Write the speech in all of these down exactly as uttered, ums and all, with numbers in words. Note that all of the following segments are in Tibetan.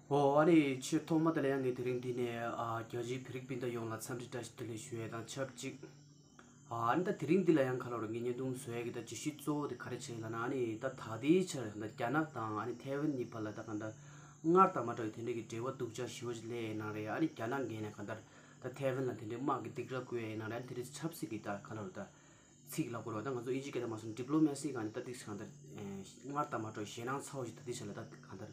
ཨོ་ཨ་ནི་ཆེས་ཐོག་མ་དེ་ལ་ཡང་ངས་དེ་རིང་འདི་ནས་ཨ་རྒྱ་ཆེའི་བོད་རིགས་སྤུན་ཟླ་ཡོངས་ལ་འཚམས་འདྲི་བཀྲ་ཤིས་བདེ་ལེགས་ཞུ་ཡས་དང་ཆབས་ཅིག་ཨ་ནི་ད་དེ་རིང་འདི་ལ་ཡང་ག་ལ་རུ་ངས་བརྙན་ཐུང་བཟོ་ཡས་ཀྱི་ད་བརྗོད་གཞི་གཙོ་བོ་དེ་ག་རེ་བྱས་ཡིན་ལབ་ན། ཨ་ནི་ད་ད་ལྟའི་ཆར་ད་རྒྱ་ནག་དང་ཨ་ནི་ཐའེ་ཝན་གཉིས་བར་ལ་ད་གང་ལྟར་སྔར་དང་མ་འདྲ་བའི་དེ་འདྲའི་གི་འབྲེལ་བ་སྡུག་ཅག་ཞེ་པོ་ཅིག་སླེབས་ཡོད་ནང་རེད། ཨ་ནི་རྒྱ་ནག་ངོས་ནས་གང་ལྟར་ད་ཐའེ་ཝན་ལ་དེ་འདྲའི་དམག་གི་སྡིགས་ར་བསྐུལ་ཡས་ཡིན་ནང་རེད། ཨ་ནི་དེ་འདྲའི་ཆབ་སྲིད་ཀྱི་ད་ག་ལ་རུ་ད་ཚིག་ལབ་དགོས་རེད་བ། ད་ང་ཚོ་ཨིན་ཇི་སྐད་དུ་མ་སོང་ཌི་པི་ལོ་མེ་སི་སྒང་ནས་ད་ཏིག་ཙམ་གང་ལྟར་ཨེ་སྔར་དང་མ་འདྲ་བའི་ཞེད་སྣང་ཚ་བོ་ཞིག་ད་ལྟའི་ཆར་ལ་ད་གང་ལྟར་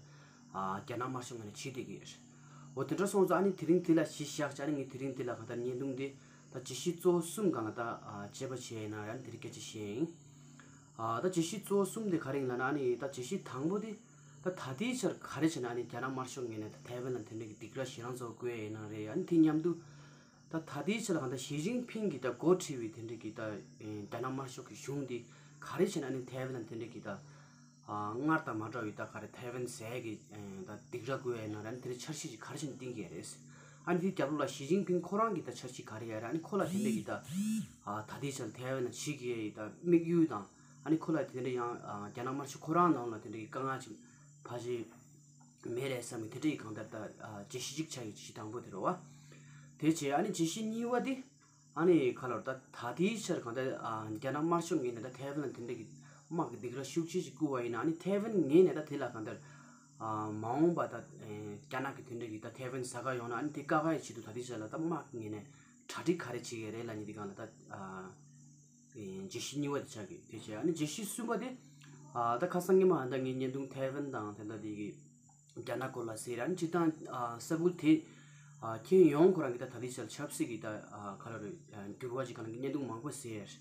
ཨ་རྒྱ་ནག་དམར་ཤོག་ངོས་ནས་བྱེད་བསྡད་ཀྱི་ཡོད་རེད། འོ་དེ་འདྲ་སོང་ཙང་ཨ་ནི་དེ་རིང་འདི་ལ་གཞི་བཞག་བྱས། ཨ་ནི་ངས་དེ་རིང་འདི་ལ་གང་ལྟར་བརྙན་ཐུང་འདི་ད་བརྗོད་གཞི་གཙོ་བོ་གསུམ་སྒང་ལ་ད་ཨ་དཔྱད་པ་བྱས་ཡིན་ན་ཡང་དེ་རིང་སྐད་ཆ་བཤད་ཡིན། ཨ་ད་བརྗོད་གཞི་གཙོ་བོ་གསུམ་དེ་ག་རེ་ཡིན་ལབ་ན། ཨ་ནི་ད་བརྗོད་གཞི་དང་པོ་དེ་ད་ད་ལྟའི་ཆར་ག་རེ་བྱས་ན་ཨ་ནི་རྒྱ་ནག་དམར་ཤོག་ངོས་ནས་ད་ཐའེ་ཝན་ལ་དེ་འདྲ་གི་སྡིགས་ར་ཞེད་སྣང་ཚ་བོ་བསྐུལ་ཡས་ཡིན་ནང་རེད། ཨ་ནི་དེ་མཉམ་དུ་ད་ད་ལྟའི་ཆར་ལ་གང་ལྟར་ཞི་ཅིན་ཕིང་གིས་ད་འགོ་ཁྲིད་པའི་དེ་འདྲ་གི་ད་ཨེ་རྒྱ་ནག་དམར་ཤོག་གི་གཞུང་འདི་ག་རེ་བྱས་ན་ཨ་ནི་ཐའེ་ཝན་ལ་དེ་འདྲ་གི་ད་ཨ་སྔར་དང་མ་འདྲ་བའི་ད་ག་རེ་ཐའེ་ཝན་ཟེར་གི་ཨེ་ད་སྡིགས་ར་བསྐུལ་ཡས་ཡིན་ནང་རེད། ཨ་ནི་དེ་འདྲ་འཆར་གཞི་ཅིག་ག་རེ་བྱས་ན་བཏིང་གི་ཡོད་རེད། ཨ་ནི་དེའི་རྒྱབ་ལོགས་ལ་ཞི་ཅིན་ཕིང་ཁོ་རང་གི་ད་འཆར་གཞི་ག་རེ་ཡོད་རེད། ཨ་ནི་ཁོ་ལ་དེ་འདྲ་གི་ད་ཨ་ད་ལྟའི་ཆར་ཐའེ་ཝན་ལ་བྱེད་ཀྱི་ཡས་ད་དམིགས་ཡུལ་དང་། ཨ་ནི་ཁོ་ལ་དེ་འདྲ་ཡང་ཨ་རྒྱ་ནག་དམར་ཤོག་ཁོ་རང་ནང་ལ་དེ་འདྲ་གི་དཀའ་ངལ་ཅིག་ཕལ་ཆེར་མེད་རེད་བསམ་གི་དེ་འདྲ་ཡི་གང་ལྟར་ད་ཨ་བརྗོད་གཞི་གཅིག་ཆགས་ཡོད། བརྗོད་གཞི་དང་པོ་དེ་རེད་བ། དེ་བྱས་ཨ་ནི་བརྗོད་གཞི་གཉིས་པ་དེ་ཨ་ནི་ག་ལ་རུ་ད་ད་ལྟའི་ཆར་གང་ལྟར་ཨ་རྒྱ་ནག་དམར་ཤོག་ངོས་ནས་ད་ཐའེ་ཝན་ལ་དེ་འདྲ་གི་དམག་གི་སྡིགས་ར་ཤུགས་ཆེ་ཞིག་བསྐུལ་བ་ཡིན་ན། ཨ་ནི་ཐའེ་ཝན་ངོས་ནས་ད་དེ་ལ་གང་ལྟར་ཨ་མ་འོངས་པ་ད་ཨེ་རྒྱ་ནག་གི་དེ་འདྲ་གི་ད་ཐའེ་ཝན་ཟ་ག་ཡོང་ན། ཨ་ནི་དེ་བཀག་ཡས་ཆེད་དུ་ད་ལྟའི་ཆར་ལ་ད་དམག་གི་ངོས་ནས་གྲ་སྒྲིག་ག་རེ་བྱེད་ཀྱི་རེད་ལབ་མཁན་དེ་སྒང་ལ་ད་ཨ། བརྗོད་གཞི་གཉིས་པ་དེ་ཆགས་ཀྱི། དེ་བྱས་ཨ་ནི་བརྗོད་གཞི་གསུམ་པ་དེ་ཨ་ད་ཁ་སང་ཉི་མ་ཨ་ད་ངས་བརྙན་ཐུང་ཐའེ་ཝན་དང་དེ་འདྲ་དེ་གི་རྒྱ་ནག་སྐོར་ལ་ཟེར། ཨ་ནི་སྤྱིར་བཏང་ཨ་ས་ཁུལ་དེ་ཨ་ཁྱེད་ཡོངས་ཁོ་རང་གི་ད་ད་ལྟའི་ཆར་ཆབ་སྲིད་ཀྱི་ད་ཨ་ག་ལ་རུ་ཨ་འགྱུར་བ་ཅིག་གང་གི་བརྙན་ཐུང་མང་པོ་ཟེར།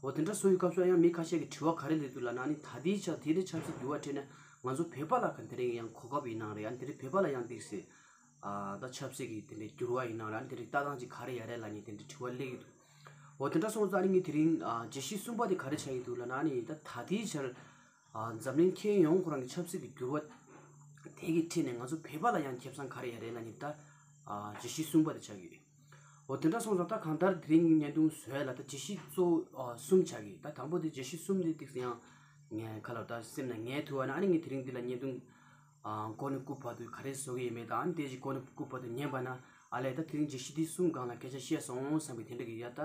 འོ་དེ་འདྲ་བཟོ་ཡི་སྐབས་སུ་ཡང་མི་ཁ་ཤས་ཀྱི་དྲི་བ་ག་རེ་སླེབས་འདུག་ལབ་ན། ཨ་ནི་ད་ལྟའི་ཆར་དེ་འདྲའི་ཆབ་སྲིད་འགྱུར་བ་འཕྲད་ན་ང་ཚོ་བོད་པ་ལ་ག་དེ་རིང་ཡང་གོ་སྐབས་ཡིན་ནང་རེད། ཨ་ནི་དེ་རིང་བོད་པ་ལ་ཡང་འདུག་ཟེར། ཨ་ད་ཆབ་སྲིད་ཀྱི་དེ་འདྲའི་འགྱུར་བ་ཡིན་ནང་རེད། ཨ་ནི་དེ་འདྲའི་ལྟ་སྟངས་ཅིག་ག་རེ་ཡོད་རེད་ལབ་མཁན་དེ་འདྲའི་དྲི་བ་སླེབས་ཀྱི་འདུག་འོ་དེ་འདྲ་སོང་ཙང་ཨ་ནི་ངས་དེ་རིང་ཨ་བརྗོད་གཞི་གསུམ་པ་དེ་ག་རེ་ཆགས་ཀྱི་འདུག་ལབ་ན། ཨ་ནི་ད་ད་ལྟའི་ཆར་ཨ་འཛམ་གླིང་ཁྱོན་ཡོངས་ཁོ་རང་གི་ཆབ་སྲིད་ཀྱི་འགྱུར་བ་དེ་གི་འཕྲད་ནས་ང་ཚོ་བོད་པ་ལ་ཡང་ཁེ་བཟང་ག་རེ་ཡོད་རེད་ལབ་མཁན་ད་ཨ་བརྗོད་གཞི་གསུམ་པ་དེ་ཆགས་ཀྱི་ཡོད། འོ་དེ་འདྲ་སོང་ཙང་ད་གང་ལྟར་དེ་རིང་བརྙན་ཐུང་བཟོ་ཡ་ལ་ད་བརྗོད་གཞི་གཙོ་བོ་ཨ་གསུམ་ཆགས་ཀྱི། ད་དང་པོ་དེ་བརྗོད་གཞི་གསུམ་དེ་ཏིག་ཙམ་ཡང་ངས་ག་ལ་ད་སེམས་ནང་ངེས་ཐུབ་པ་ན། ཨ་ནི་ངས་དེ་རིང་འདི་ལ་བརྙན་ཐུང་ཨ་མགོ་ནས་སྐུ་བར་དུ་ག་རེ་བཟོ་གི་ཡོད་མེད་དང་། ཨ་ནི་དེ་བཞིན་མགོ་ནས་སྐུ་བར་དུ་ཉན་པ་ན། ཨ་ལས་ད་དེ་རིང་བརྗོད་གཞི་འདི་གསུམ་སྒང་ལ་སྐད་ཆ་བཤད་སོང་བསམ་པའི་དེ་འདྲ་གི་ཡ་ད་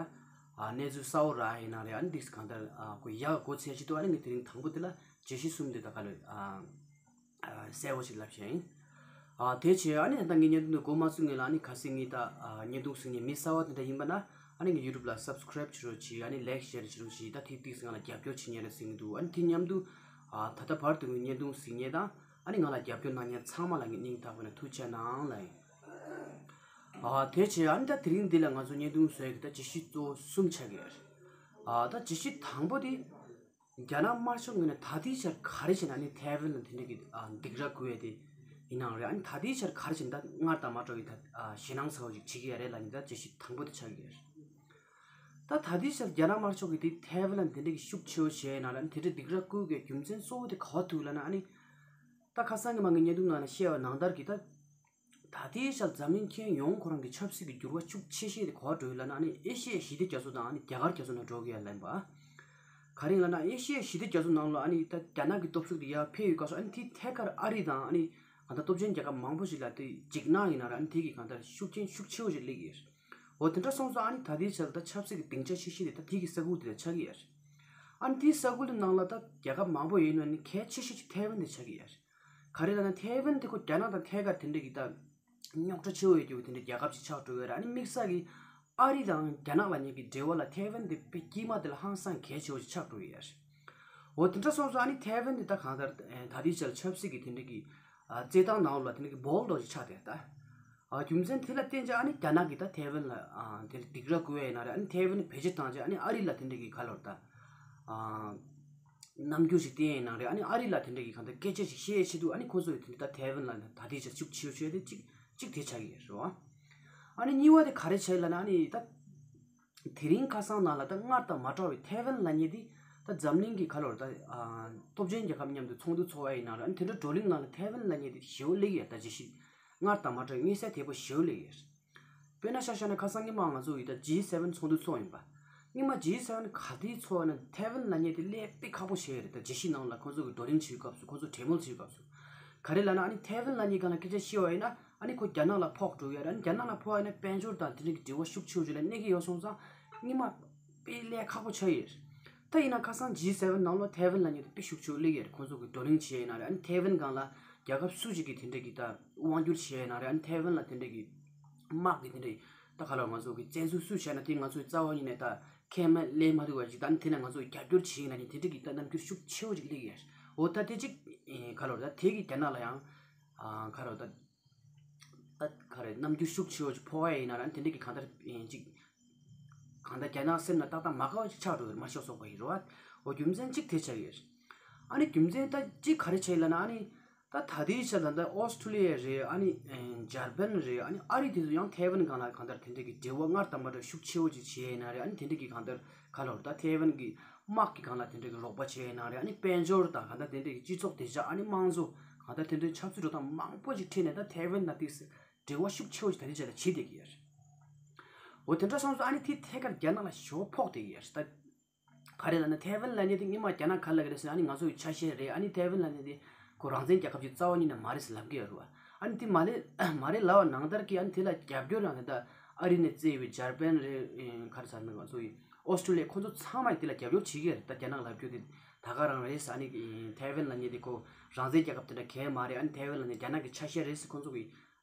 ཨ་གནས་ཚུལ་གསར་པ་རག་ཡིན་ན་རེད། ཨ་ནི་འདི་གང་ལྟར་ཨ་ཁོ་ཡག་ག་གོ་ཚད་ཅིག་འདུག་ཨ་ནི་ངས་དེ་རིང་དང་པོ་འདི་ལ་བརྗོད་གཞི་གསུམ་འདི་ད་ག་ལ་ཨ་ཨ་གསལ་པོ་ཞིག་ལབ་བཤད་ཡིན། ཨ་དེ་བྱས་ཨ་ནི་ད་ངས་བརྙན་ཐུང་འདི་འགོ་མ་བཙུགས་སྔོན་ལ། ཨ་ནི་གལ་སྲིད་ངས་ད་ཨ་བརྙན་ཐུང་གཟིགས་མཁན་མི་གསར་པ་དེ་འདྲ་ཡིན་པ་ན། ཨ་ནི་ངའི་ཡུ་ཊུབ་ལ་སབ་སི་ཀ་རའིབ་བྱེད་རོགས་གྱིས། ཨ་ནི་ལའིག་ཤེར་བྱེད་རོགས་གྱིས། ད་ཐིག་ཐིག་ཟིག་ང་ལ་རྒྱབ་སྐྱོར་བྱེད་མཁན་རེད་ཟེར་གྱི་འདུག་ཨ་ནི་དེ་མཉམ་དུ་ཨ་ད་ལྟ་བར་དུ་ངའི་བརྙན་ཐུང་གཟིགས་མཁན་དང་། ཨ་ནི་ང་ལ་རྒྱབ་སྐྱོར་གནང་མཁན་ཚང་མ་ལ་ངས་སྙིང་ཐག་པ་ནས་ཐུགས་རྗེ་ཆེ་གནང་ལབ་ཡིན། ཨ་དེ་བྱས་ཨ་ནི་ད་དེ་རིང་འདི་ལ་ང་ཚོ་བརྙན་ཐུང་བཟོ་ཡག་གི་ད་བརྗོད་གཞི་གཙོ་བོ་གསུམ་ཆགས་ཀྱི་ཡོད་རེད། ཨ་ད་བརྗོད་གཞི་དང་པོ་དེ་རྒྱ་ནག་དམར་ཤོག་ངོས་ནས་ད་ལྟའི་ཆར་ག་རེ་བྱས་ན་ཨ་ནི་ཐའེ་ཝན་ལ་དེ་འདྲ་གི་ཨ་སྡིགས་ར་བསྐུལ་ཡས་དེ་ཡིན་ནའང་རེད། ཨ་ནི་ད་ལྟའི་ཆར་ག་རེ་བྱས་ན་ད་སྔར་དང་མ་འདྲ་བའི་ད་ཨ་ཞེད་སྣང་ཚ་བོ་ཞིག་བྱེད་ཀྱི་ཡོད་རེད་ལབ་ནི་ད་བརྗོད་གཞི་དང་པོ་དེ་ཆགས་ཀྱི་ཡོད་རེད། ད་ད་ལྟའི་ཆར་རྒྱ་ནག་དམར་ཤོག་གིས་དེ་ཐའེ་ཝན་ལ་དེ་འདྲ་གི་ཤུགས་ཆེ་བོ་བྱས་ན་ར། ཨ་ནི་དེ་འདྲ་སྡིགས་ར་བསྐུལ་དགོས་རྒྱུ་མཚན་གཙོ་བོ་དེ་ག་པར་འདུག་ལབ་ན། ཨ་ནི་ད་ཁ་སང་གི་མ་ངའི་བརྙན་ཐུང་ནང་ལ་བཤད་པ་ནང་ལྟར་གྱི་ད་ད་ལྟའི་ཆར་འཛམ་གླིང་ཁྱོན་ཡོངས་ཁོ་རང་གི་ཆབ་སྲིད་ཀྱི་འགྱུར་བ་ཤུགས་ཆེ་ཤོས་དེ་ག་པར་འགྲོ་ཡོད་ལབ་ན། ཨ་ནི་ཨེ་ཤི་ཡའི་ཞི་བདེ་རྒྱ་མཚོ་དང་ཨ་ནི་རྒྱ་གར་རྒྱ་མཚོ་ནང་འགྲོ་གི་ཡོད་ལབ་ཡིན་པ། ག་རེ་ཡིན་ལབ་ན་ཨེ་ཤི་ཡའི་ཞི་བདེ་རྒྱ་མཚོ་ནང་ལ་ཨ་ནི་ད་རྒྱ་ནག་གི་སྟོབས་ཤུགས་དེ་ཡར་འཕེལ་ཡོད་སྐབས་སུ། ཨ་ནི་དེའི་ཐད་ཀར་ཨ་རི་དང་ཨ་ནི་གང་ལྟར་སྟོབས་ཆེན་རྒྱལ་ཁབ་མང་པོ་ཞིག་ལ་དེ་འཇིགས་སྣང་ཡིན་ན་ར། ཨ་ནི་དེ་གི་གང་ལྟར་ཤུགས་རྐྱེན་ཤུགས་ཆེ་བོ་ཞིག་སླེབས་ཀྱི་ཡོད། འོ་དེ་འདྲ་སོང་ཙང་ཨ་ནི་ད་ལྟའི་ཆར་ད་ཆབ་སྲིད་ཀྱི་སྡིངས་ཆ་ཆེ་ཤོས་དེ་ད་དེ་གི་ས་ཁུལ་དེ་ལ་ཆགས་ཀྱི་ཡོད་རེད། ཨ་ནི་དེའི་ས་ཁུལ་དེ་ནང་ལ་ད་རྒྱལ་ཁབ་མང་པོ་ཡོད་ནོ་ནི་གལ་ཆེ་ཤོས་ཅིག་ཐའེ་ཝན་དེ་ཆགས་ཀྱི་ཡོད་རེད། ག་རེ་ལབ་ན་ཐའེ་ཝན་དེ་ཁོ་རྒྱ་ནག་དང་ཐད་ཀར་དེ་འདྲ་གི་ད་རྙོག་དྲ་ཆེ་བོ་ཡོད་རྒྱུ་དེ་འདྲ་རྒྱལ་ཁབ་ཅིག་ཆགས་འགྲོ་ཡོད་རེད། ཨ་ནི་དམིགས་བསལ་གྱི་ཨ་རི་དང་རྒྱ་ནག་ལ་ཉེ་གི་འབྲེལ་བ་ལ་ཐའེ་ཝན་དེ་དཔེ་དཀྱིལ་མ་དེ་ལ་ཧང་སང་གལ་ཆེ་བོ་ཅིག་ཆགས་འགྲོ་ཡོད་རེད། འོ་དེ་འདྲ་སོང་ཙང་ཨ་ནི་ཐའེ་ཝན་དེ་ད་གང་ལྟར་ད་ལྟའི་ཆར་ཆབ་སྲིད་ཀྱི་དེ་འདྲ་གི་ཨ་རྩེད་ཐང་ནང་ལ་དེ་འདྲ་གི་སྦོལ་ཏོ་ཞིག་ཆགས་བསྡད་ད། ཨ་རྒྱུ་མཚན་དེ་ལ་བརྟེན་བྱས་ཨ་ནི་རྒྱ་ནག་གིས་ད་ཐའེ་ཝན་ལ་ཨ་དེ་ལ་སྡིགས་ར་བསྐུལ་ཡས་ཡིན་ན་རེད། ཨ་ནི་ཐའེ་ཝན་བེད་སྤྱོད་བཏང་བྱས་ཨ་ནི་ཨ་རི་ལ་དེ་འདྲ་གི་ག་ལོར་ད་ཨ་རྣམ་འགྱུར་ཞིག་བསྟན་ཡས་ཡིན་ན་རེད། ཨ་ནི་ཨ་རི་ལ་དེ་འདྲ་གི་གང་ལྟར་སྐད་ཆ་ཞིག་བཤད་ཡས་ཆེད་དུ་ཨ་ནི་ཁོ་ཚོ་གིས་དེ་འདྲ་ད་ཐའེ་ཝན་ལ་ད་ལྟའི་ཆར་ཤུགས་ཆེ་ཤོས་དེ་གཅིག་གཅིག་དེ་ཆགས་ཀྱི་ཡོད་རེད་བ། ཨ་ནི་གཉིས་པ་དེ་ག་རེ་ཆགས་ཡོད་ལབ་ན། ཨ་ནི་ད་དེ་རིང་ཁ་སང་ནང་ལ་ད་སྔར་དང་མ་འདྲ་བའི་ཐའེ་ཝན་ལབ་མཁན་དེ་ད་འཛམ་གླིང་གི་ག་ལོར་ད་ཨ་སྟོབས་ཆེན་རྒྱལ་ཁབ་མཉམ་དུ་ཚོགས་འདུ་ཚོགས་ཡས་ཡིན་ན་ར། ཨ་ནི་དེ་འདྲ་བགྲོ་གླེང་ནང་ལ་ཐའེ་ཝན་ལབ་མཁན་དེ་ཞེ་པོ་སླེབས་ཡོད། ད་ཅི་ཞིག་སྔར་དང་མ་འདྲ་བའི་མངོན་གསལ་དོད་པོ་ཞེ་པོ་སླེབས་ཡོད། དཔེར་ན་ཆ་བཞག་ན་ཁ་སང་ཉི་མ་ང་ཚོ་ཡི་ད་ཇི་སེ་ཝེན་ཚོགས་འདུ་ཚོགས་ཡིན་པ། ཉི་མ་ཇི་སེ་ཝེན་ག་དུས་ཚོགས་ན་ཐའེ་ཝན་ལབ་མཁན་དེ་སླེབས་དཔེ་ཁག་པོ་བྱས་ཡོད་རེད། ད་ཅི་ཞིག་ནང་ལ་ཁོ་ཚོ་གི་བགྲོ་གླེང་བྱེད་སྐབས་སུ་ཁོ་ཚོ་གྲོས་མོལ་བྱེད་སྐབས་སུ། ག་རེ་ལབ་ན་ཨ་ནི་ཐའེ་ཝན་ལབ་མཁན་སྒང་ལ་སྐད་ཆ་བཤད་པ་ཡིན་ན་ཨ་ནི་ཁོ་རྒྱ་ནག་ལ་ཕོག་འགྲོ་གི་རེད། ཨ་ནི་རྒྱ་ནག་ལ་ཕོག་ཡིན་ན་དཔལ་འབྱོར་དང་དེ་འདྲ་གི་འབྲེལ་བ་ཤུགས་ཆེ་བོ་ཅིག་ལ་གནས་ཀྱི་ཡོད་སོང་ཙང་སྔོན་མ་དཔེ་ལས་ཁག་པོ་ཆགས་ཡོད། ད་ཡིན་ན་ཁ་སང་ཇི་སེ་ཝན་ནང་ལོགས་ཐའེ་ཝན་ལབ་མཁན་དེ་དཔེ་ཤུགས་ཆེ་བོ་སླེབས་ཡོད་རེད། ཁོང་ཚོ་གི་བགྲོ་གླེང་བྱས་ཡིན་ན་རེད། ཨ་ནི་ཐའེ་ཝན་སྒང་ལ་རྒྱལ་ཁབ་སུ་ཞིག་གིས་དེ་འདྲ་གི་ད་དབང་བསྒྱུར་བྱས་ཡིན་ན་རེད། ཨ་ནི་ཐའེ་ཝན་ལ་དེ་འདྲ་གི་དམག་གི་དེ་འདྲ་གི་ད་ག་ལ་ང་ཚོ་གི་བཙན་འཛུལ་སུ་བྱས་ན་དེ་ང་ཚོའི་རྩ་བ་ཉིད་ནས་ད་ཁས་མ་ལེན་མ་ཐུབ་པ་ཞིག་ད་ནི་དེ་ལ་ང་ཚོ་རྒྱབ་སྐྱོར་བྱེད་ཡིན་ན་ནི་དེ་འདྲ་གི་ད་རྣམ་འགྱུར་ཤུགས་ཆེ་བོ་ཞིག་སླེབས་ཡོད་རེད། འོ་ད་དེ་གཅིག་ག་ལ་རེད། ད་དེ་གི་རྒྱ་ནག་ལ་ཡང་ག་ལ་རེད། ད་ད་ག་རེ་རྣམ་འགྱུར་ཤུགས་ཆེ་བོ་ཞིག་ཕོག་ཡ་ཡིན་ན་ར་དེ་འདྲ་གི་གང་ལྟར་ཅིག་གང་ལྟར་རྒྱ་ནག་སེམས་ལ་ཏག་ཏག་མ་དགའ་བ་ཞིག་ཆགས་འགྲོ་གི་རེད། དམར་ཤོག་ཚོགས་པ་ཡིན་རེད་བ། འོ་རྒྱུ་མཚན་གཅིག་དེ་ཆགས་ཡོད་རེད། ཨ་ནི་རྒྱུ་མཚན་ད་གཅིག་ག་རེ་ཆགས་ཡིན་ལབ་ན་ཨ་ནི་ད་ད་ལྟའི་ཆར་ད་ལྟ་ཨོ་སི་ཁྲུ་ལི་ཡ་རེད། ཨ་ནི་འཇར་པན་རེད། ཨ་ནི་ཨ་རི་དེ་ཚོ་ཡང་ཐའེ་ཝན་སྒང་ལ་གང་ལྟར་དེ་འདྲ་གི་འབྲེལ་བ་སྔར་དང་མ་འདྲ་ཤུགས་ཆེ་བོ་ཅིག་བྱས་ཡིན་ན་རེད། ཨ་ནི་དེ་འདྲ་གི་གང་ལྟར་ག་ལ་རེད། ད་ཐའེ་ཝན་གི་དམག་གི་སྒང་ལ་དེ་འདྲ་གི་རོགས་པ་བྱས་ཡིན་ན་རེད། ཨ་ནི་དཔལ་འབྱོར་དང་གང་ལྟར་དེ་འདྲ་གི་སྤྱི་ཚོགས་བདེ་འཇགས་ཨ་ནི་དམངས་གཙོ་གང་ལྟར་དེ་འདྲའི་ཆབ་སྲིད་འགྲོ་སྟངས་མང་པོ་ཅིག་འཁྲིད་ནས་ད་ཐའེ་ཝན་དང་དེ་འབྲེལ་བ་ཤུགས་ཆེ་བོ་ཅིག་ད་ལྟའི་ཆར་ལ་བྱེད་བསྡད་ཀྱི་ཡོད་རེད། འོ་དེ་འདྲ་སོང་ཙང་ཨ་ནི་དེ་ཐད་ཀར་རྒྱ་ནག་ལ་ཞེ་པོ་ཕོག་བསྡད་ཀྱི་ཡོད་རེད། ད་ག་རེ་ལབ་ན་ཐའེ་ཝན་ལབ་མཁན་དེ་སྔོན་མ་རྒྱ་ནག་ག་རེ་ལབ་ཀྱི་རེད་ཟེར་ན་ཨ་ནི་ང་ཚོ་ཡི་ཆ་ཤས་རེད། ཨ་ནི་ཐའེ་ཝན་ལབ་མཁན་དེ་ཁོ་རང་བཙན་རྒྱལ་ཁབ་ཅིག་རྩ་བ་ཉིད་ནས་མ་རེད་ཟེར་ལབ་ཀྱི་ཡོད་རེད་བ། ཨ་ནི་དེ་མ་རེད་མ་རེད་ལབ་པ་ནང་ལྟར་གྱི་ཨ་ནི་དེ་ལ་རྒྱབ་སྐྱོར་ཡང་ད་ལྟ་ཨ་རི་ནས་བཙལ་བའི་འཇར་པན་རེད། ག་རེ་ཟེར་ན་ང་ཚོ་ཡི་ཨོ་སི་ཁྲུ་ལི་ཡ་ཁོ་ཚོ་ཚང་མ་ཡི་དེ་ལ་རྒྱབ་སྐྱོར་བྱེད་ཀྱི་རེད། ད་རྒྱ་ནག་ལབ་རྒྱུ་དེ་ད་ག་རང་རེད་ཟེར། ཨ་ནི་ཐའེ་ཝན་ལབ་མཁན་དེ་ཁོ་རང་བཙན་རྒྱལ་ཁབ་དེ་འདྲ་གང་ཡང་མ་རེད། ཨ་ནི་ཐའེ་ཝན་ལབ་མཁན་རྒྱ་ནག་གི་ཆ་ཤས་རེད་ཟེར་ཁོ་ཚོ་གི་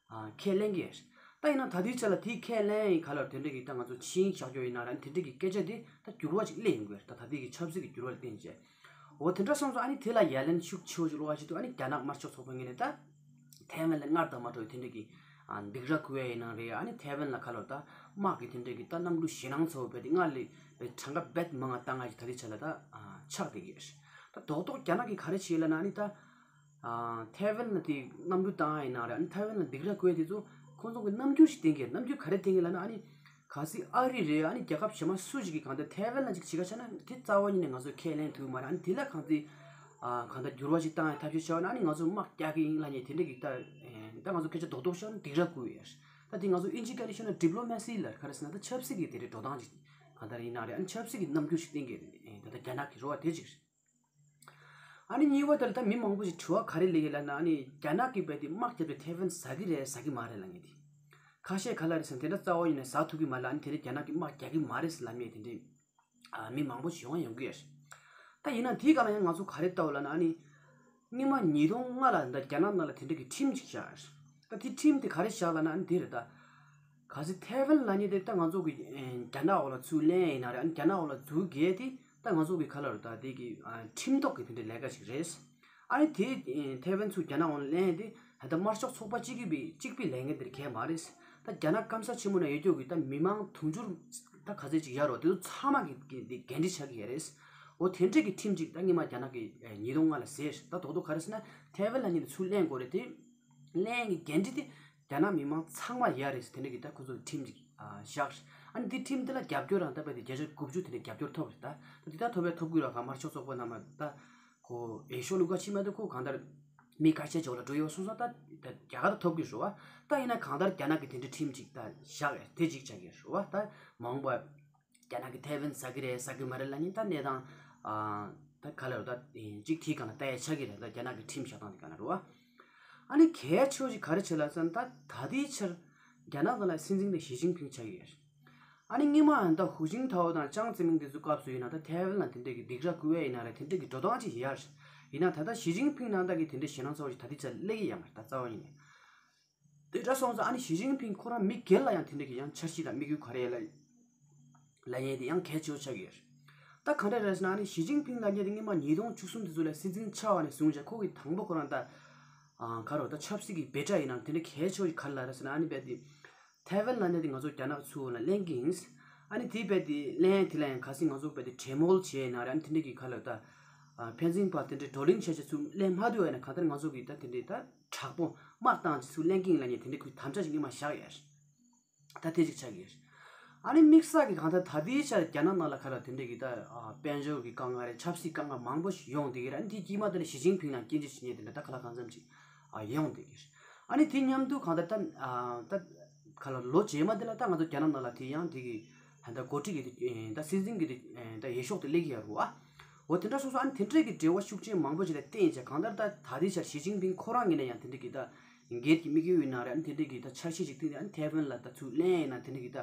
ཁས་ལེན་གྱི་ཡོད། ད་ཡིན་ན་ད་ལྟའི་ཆ་ལ་དེའི་ཁས་ལེན་ཡིན་ག་ལ་དེ་འདྲ་གི་ད་ང་ཚོ་ཕྱིན་བཞག་རྒྱུ་ཡིན་ན་ར་དེ་འདྲ་གི་སྐད་ཆ་དེ་ད་འགྱུར་བ་ཅིག་སླེབས་ཡོང་གི་རེད། ད་ད་ལྟའི་གི་ཆབ་སྲིད་ཀྱི་འགྱུར་བ་ལ་བརྟེན་བྱས། འོ་དེ་འདྲ་སོང་ཙང་ཨ་ནི་དེ་ལ་ཡ་ལན་ཤུགས་ཆེ་བོ་ཞིག་སློག་པ་ཞིག་འདུག་ཨ་ནི་རྒྱ་ནག་དམར་ཤོག་ཚོགས་པ་ངོས་ནས་ད་ཐའེ་ཝན་ལ་སྔར་དང་མ་འདྲ་བའི་དེ་འདྲ་གི་སྡིགས་ར་བསྐུལ་ཡ་ཡིན་ན་རེད། ཨ་ནི་ཐའེ་ཝན་ལ་ག་ལ་ད་དམག་གི་དེ་འདྲ་གི་ད་གནམ་གྲུ་ཞེད་སྣང་ཚ་བོ་རྦད་དེ་སྔར་ལས་རྦད་གྲངས་ཀ་རྦད་མང་ང་བཏང་ང་ཞིག་ད་ལྟའི་ཆ་ལ་ད་ཆགས་བསྡད་ཀྱི་ཡོད་རེད། ད་རྡོག་རྡོག་རྒྱ་ནག་གིས་ག་རེ་བྱེད་ལབ་ན་ཨ་ནི་ད། ཐའེ་ཝན་ལ་དེ་གནམ་གྲུ་བཏང་ཡ་ཡིན་ན་རེད། ཨ་ནི་ཐའེ་ཝན་ལ་སྡིགས་ར་བསྐུལ་ཡ་དེ་ཚོ་ཁོང་ཚོ་གི་རྣམ་འགྱུར་ཞིག་བསྟན་གྱི་རེད། རྣམ་འགྱུར་ག་རེ་བསྟན་གྱི་ལབ་ན་ཨ་ནི་གལ་སྲིད་ཨ་རི་རེད། ཨ་ནི་རྒྱལ་ཁབ་གཞན་མ་སུ་ཞིག་གིས་གང་ལྟར་ཐའེ་ཝན་ལ་ཅིག་བྱེད་ཁ་ཆགས་ན་དེ་རྩ་བ་ཉིད་ནས་ང་ཚོ་ཁས་ལེན་ཐུབ་མ་རེད། ཨ་ནི་དེ་ལ་གང་ཚེ་གང་ལྟར་འགྱུར་བ་ཞིག་བཏང་ཡ་ཐབས་ཤེས་བྱས་པ་ན་ཨ་ནི་ང་ཚོ་དམག་རྒྱག་གི་ཡིན་ལབ་མཁན་དེ་འདྲ་གི་ད་ད་ང་ཚོ་སྐད་ཆ་རྡོག་རྡོག་བཤད་ན་སྡིགས་ར་བསྐུལ་ཡ་རེད། ད་དེ་ང་ཚོ་ཨིན་ཇི་སྐད་ནས་ཤོད་ན་ཌི་པི་ལོ་མ་སི་ལབ་ག་རེ་ཟེར་ན་ད་ཆབ་སྲིད་ཀྱི་དེ་འདྲའི་འགྲོ་སྟངས་ཅིག་གང་ལྟར་ཡིན་ན་རེད། ཨ་ནི་ཆབ་སྲིད་ཀྱི་རྣམ་འགྱུར་ཞིག་བསྟན་གྱི་རེད། ད་ལྟ་རྒྱ་ནག་གི་རེད་བ་དེ་ཅིག་རེད། ཨ་ནི་གཉིས་པ་དེ་ལ་ད་མི་མང་པོ་ཞིག་དྲི་བ་ག་རེ་སླེབས་ཡོད་ལབ་ན་ཨ་ནི་རྒྱ་ནག་གིས་རྦད་དེ་དམག་བརྒྱབ་སྟེ་ཐའེ་ཝན་ཟ་གི་རེད་ཟ་གི་མ་རེད་ལབ་མཁན་དེ། ཁ་ཤས་ག་ལ་རེད་ཟེར་ན་དེ་འདྲ་རྩ་བ་ཉིད་ནས་ཟ་ཐུབ་ཀྱི་མ་རེད། ཨ་ནི་དེ་འདྲ་རྒྱ་ནག་གིས་དམག་རྒྱག་གི་མ་རེད་ལབ་མཁན་དེ་འདྲ་མི་མང་པོ་ཞིག་ཡོང་ཡོང་གི་ཡོད་རེད། ད་ཡིན་ན་དེའི་སྒང་ལ་ཡང་ང་ཚོ་ག་རེ་ལྟ་བ་ལབ་ན་ཨ་ནི། སྔོན་མ་ཉིས་སྟོང་ལྔ་ལ་ད་རྒྱ་ནག་ནང་ལ་དེ་འདྲ་གི་ཁྲིམས་ཅིག་བཞག་ཡོད་རེད། ད་དེ་ཁྲིམས་དེ་ག་རེ་བཞག་ལབ་ན་ཨ་ནི་དེ་རེད་ད། གལ་སྲིད་ཐའེ་ཝན་ལབ་མཁན་དེ་ད་ང་ཚོ་གི་རྒྱ་ནག་འོག་ལ་ཚུར་ལེན་ཡིན་ན་རེད། ཨ་ནི་རྒྱ་ནག་འོག་ལ་འཛུལ་གལ་དེ་ད་ང་ཚོ་གི་ག་ལ་རེད་ད་དེ་གི་ཁྲིམས་ཐོག་གི་དེ་འདྲའི་ལས་ཀ་ཞིག་རེད། ཨ་ནི་དེ་ཐའེ་ཝན་ཚུར་རྒྱ་ནག་འོག་ལ་ལེན་ཡ་དེ་ད་ལྟ་དམར་ཤོག་ཚོགས་པ་གཅིག་གི་བའི་གཅིག་པའི་ལས་འགན་དེ་གལ་མ་རེད། ད་རྒྱ་ནག་སྐམ་ས་ཆེན་མོ་ན་ཡོད་རྒྱུ་གི་ད་མི་མང་དུང་ཕྱུར་ད་ག་ཚད་ཅིག་ཡོད་རེད་བ། དེ་ཚོ་ཚང་མ་གི་གི་འདི་འགན་འཁྲི་ཆགས་ཀྱི་ཡོད་རེད། འོ་དེ་འདྲས་ཀྱི་ཁྲིམས་ཅིག་ད་སྔོན་མ་རྒྱ་ནག་གི་ཉིས་སྟོང་ལྔ་ལ་ཟེར། ད་རྡོག་རྡོག་ག་རེ་ཟེར་ན་ཐའེ་ཝན་ལབ་མཁན་དེ་ཚུར་ལེན་དགོས་རེད་དེ། ལེན་གྱི་འགན་འཁྲི་དེ་རྒྱ་ནག་མི་མང་ཚང་མ་ཡོད་རེད་ཟེར་དེ་འདྲ་གི་ད་ཁོ་ཚོ་ཁྲིམས་ཅིག་བཞག་རེད། ཨ་ནི་འདི་ཁྲིམས་འདི་ལ་རྒྱབ་སྐྱོར་རང་ལྟ་བུ་དེ་བརྒྱ་ཆ་དགུ་བཅུ་དེ་འདྲ་རྒྱབ་སྐྱོར་ཐོབ་རེད། ད་ད་འདི་ལྟར་ཐོབ་པའི་ཐོབ་དགོས་ར་ག་དམར་ཤོག་ཚོགས་པ་རྣམས་ད་ཁོ་འོས་ཤོག་བླུག་ག་ཕྱིན་མ་འདུག་ཁོ་གང་ལྟར་མི་ཁ་ཤས་ཅིག་འོག་ལ་འགྲོ་ཡོད་སོང་ཙང་ད་རྒྱ་གར་ད་ཐོབ་ཀྱི་རེད་བ། ད་ཡིན་ན་གང་ལྟར་རྒྱ་ནག་གི་དེ་འདྲ་ཁྲིམས་ཅིག་ད་བཞག་རེད། དེ་ཅིག་བྱ་གི་རེད་བ། ད་མ་འོངས་པ་རྒྱ་ནག་གི་ཐའེ་ཝན་ཟ་གི་རེད་ཟ་གི་མ་རེད་ལབ་མཁན་ད་གནས་སྟངས་ད་ག་ལ་རེད་ད་ཅིག་དེའི་སྒང་ལ་ལྟ་ཡ་ཆགས་ཀྱི་རེད། ད་རྒྱ་ནག་གི་ཁྲིམས་བཞག་སྟངས་དེ་སྒང་ལ་རེད་བ། ཨ་ནི་གལ་ཆེ་བ་ཞིག་ག་རེ་བྱེད་ལབ་ཙང་ད་ད་ལྟའི་ཆར་རྒྱ་ནག་ནང་ལ་སྲིད་འཛིན་དེ་ཞི་ཅིན་ཕིང་ཆགས་ཀྱི་ཡོད་རེད། ཨ་ནི་སྔོན་མ་ད་ཧུ་ཅིན་ཐའོ་དང་ཅང་ཙེ་མིང་དེ་ཚོའི་སྐབས་སུ་ཡིན་ན་ད་ཐའེ་ཝན་ལ་དེ་འདྲས་ཀྱི་སྡིགས་ར་བསྐུལ་ཡ་ཡིན་ན་རེད། དེ་འདྲས་ཀྱི་འགྲོ་སྟངས་ཅིག་ཡོད་རེད། ཡིན་ན་ད་ལྟ་ཞི་ཅིན་ཕིང་ནང་ལྟ་གི་དེ་འདྲས་ཞེད་སྣང་ཚ་བོ་ཞིག་ད་ལྟའི་ཆར་སླེབས་ཀྱི་ཡོད་མ་རེད། ད་རྩ་བ་ཉིད་ནས། དེ་འདྲ་སོང་ཙང་ཨ་ནི་ཞི་ཅིན་ཕིང་ཁོ་རང་མི་སྒེར་ལ་ཡང་དེ་འདྲ་གི་ཡང་འཆར་གཞི་དང་དམིགས་ཡུལ་ག་རེ་ལ་ལ་ཡན་དེ་ཡང་གལ་ཆེ་བོ་ཆགས་ཀྱི་ཡོད་རེད། ད་གང་འདྲ་རེད་ཟེར་ན་ཨ་ནི་ཞི་ཅིན་ཕིང་ལབ་མཁན་དེ་སྔོན་མ་ཉིས་སྟོང་བཅུ་གསུམ་དེ་ཚོ་ལ་སྲིད་འཛིན་ཆགས་པ་ནས་བཟུང་བྱས་ཁོ་གི་དང་པོ་ཁོ་རང་ད་ཨ་ག་རེ་ད་ཆབ་སྲིད་ཀྱི་བེ་ཊ་ཡིན་ནམ་དེ་འདྲ་གལ་ཆེ་བོ་ཞིག་ག་རེ་ལབ་རེད་ཟེར་ན་ཨ་ནི་རྦད་དེ་ཐའེ་ཝན་ལབ་མཁན་དེ་ང་ཚོ་རྒྱ་ནག་ཚུར་འོག་ལ་ལེན་གྱི་ཡིན། ཨ་ནི་དེ་རྦད་དེ་ལེན་དེ་ལ་ཡང་གལ་སྲིད་ང་ཚོ་རྦད་དེ་གྲོས་མོལ་བྱས་ན་རེད། ཨ་ནི་དེ་འདྲ་གི་ག་རེ་ད་ཨ་ཕན་ཚུན་བར་དེ་འདྲའི་བགྲོ་གླེང་བྱས་བྱས་ཚུར་ལེན་མ་ཐུབ་པ་ཡིན་ན་གང་ལྟར་ང་ཚོ་གི་ད་དེ་འདྲའི་ད་དྲག་པོ་དམག་བཏང་བྱས་ཚུར་ལེན་གྱི་ཡིན་ལབ་མཁན་དེ་འདྲ་གི་དམ་བཅའ་ཞིག་སྔོན་མ་བཞག་ཡོད་རེད། ད་དེ་ཅིག་ཆགས་ཀྱི་ཡོད་རེད། ཨ་ནི་དམིགས་བསལ་གྱི་གང་ལྟར་ད་ལྟའི་ཆར་རྒྱ་ནག་ནང་ལ་ག་ལ་དེ་འདྲ་གི་ད་ཨ་དཔལ་འབྱོར་གྱི་དཀའ་ངལ་རེད། ཆབ་སྲིད་དཀའ་ངལ་མང་པོ་ཞིག་ཡོང་བསྡད་ཀྱི་རེད། ཨ་ནི་དེའི་དཀྱིལ་མ་དེ་ལ་ཞི་ཅིན་ཕིང་ལ་སྐྱོན་བརྗོད་བྱེད་མཁན་དེ་འདྲ་ད་ག་ལ་གང་འཚམ་ཅིག་ཨ་ཡོང་བསྡད་ཀྱི་རེད། ཨ་ནི་དེ་མཉམ་དུ་གང་ལྟར་ད་ཨ་ད་ག་ལ་ལོ་རྗེས་མ་དེ་ལ་ད་ང་ཚོ་རྒྱ་ནག་ནང་ལ་དེ་ཡང་དེ་གི་ད་ལྟ་འགོ་ཁྲིད་ཀྱི་དེ་ད་སྲིད་འཛིན་གྱི་དེ་ད་འོས་ཤོག་དེ་སླེབས་ཀྱི་ཡོད་རེད་བ། འོ་དེ་འདྲ་སོང་ཙང་ཨ་ནི་དེ་འདྲས་ཀྱི་འབྲེལ་བ་ཤུགས་ཆེན་མང་པོ་ཞིག་ལ་བརྟེན་བྱས། གང་ལྟར་ད་ད་ལྟའི་ཆར་ཞི་ཅིན་ཕིང་ཁོ་རང་ངོས་ནས་ཡང་དེ་འདྲས་ཀྱི་ད་སྒེར་གྱི་དམིགས་ཡུལ་ཡིན་ན་རེད། ཨ་ནི་དེ་འདྲས་ཀྱི་ད་འཆར་གཞི་ཞིག་བཏིང་ནས་ཨ་ནི་ཐའེ་ཝན་ལ་ད་ཚུར་ལེན་ཡིན་ན་དེ་འདྲས་ཀྱི་ད་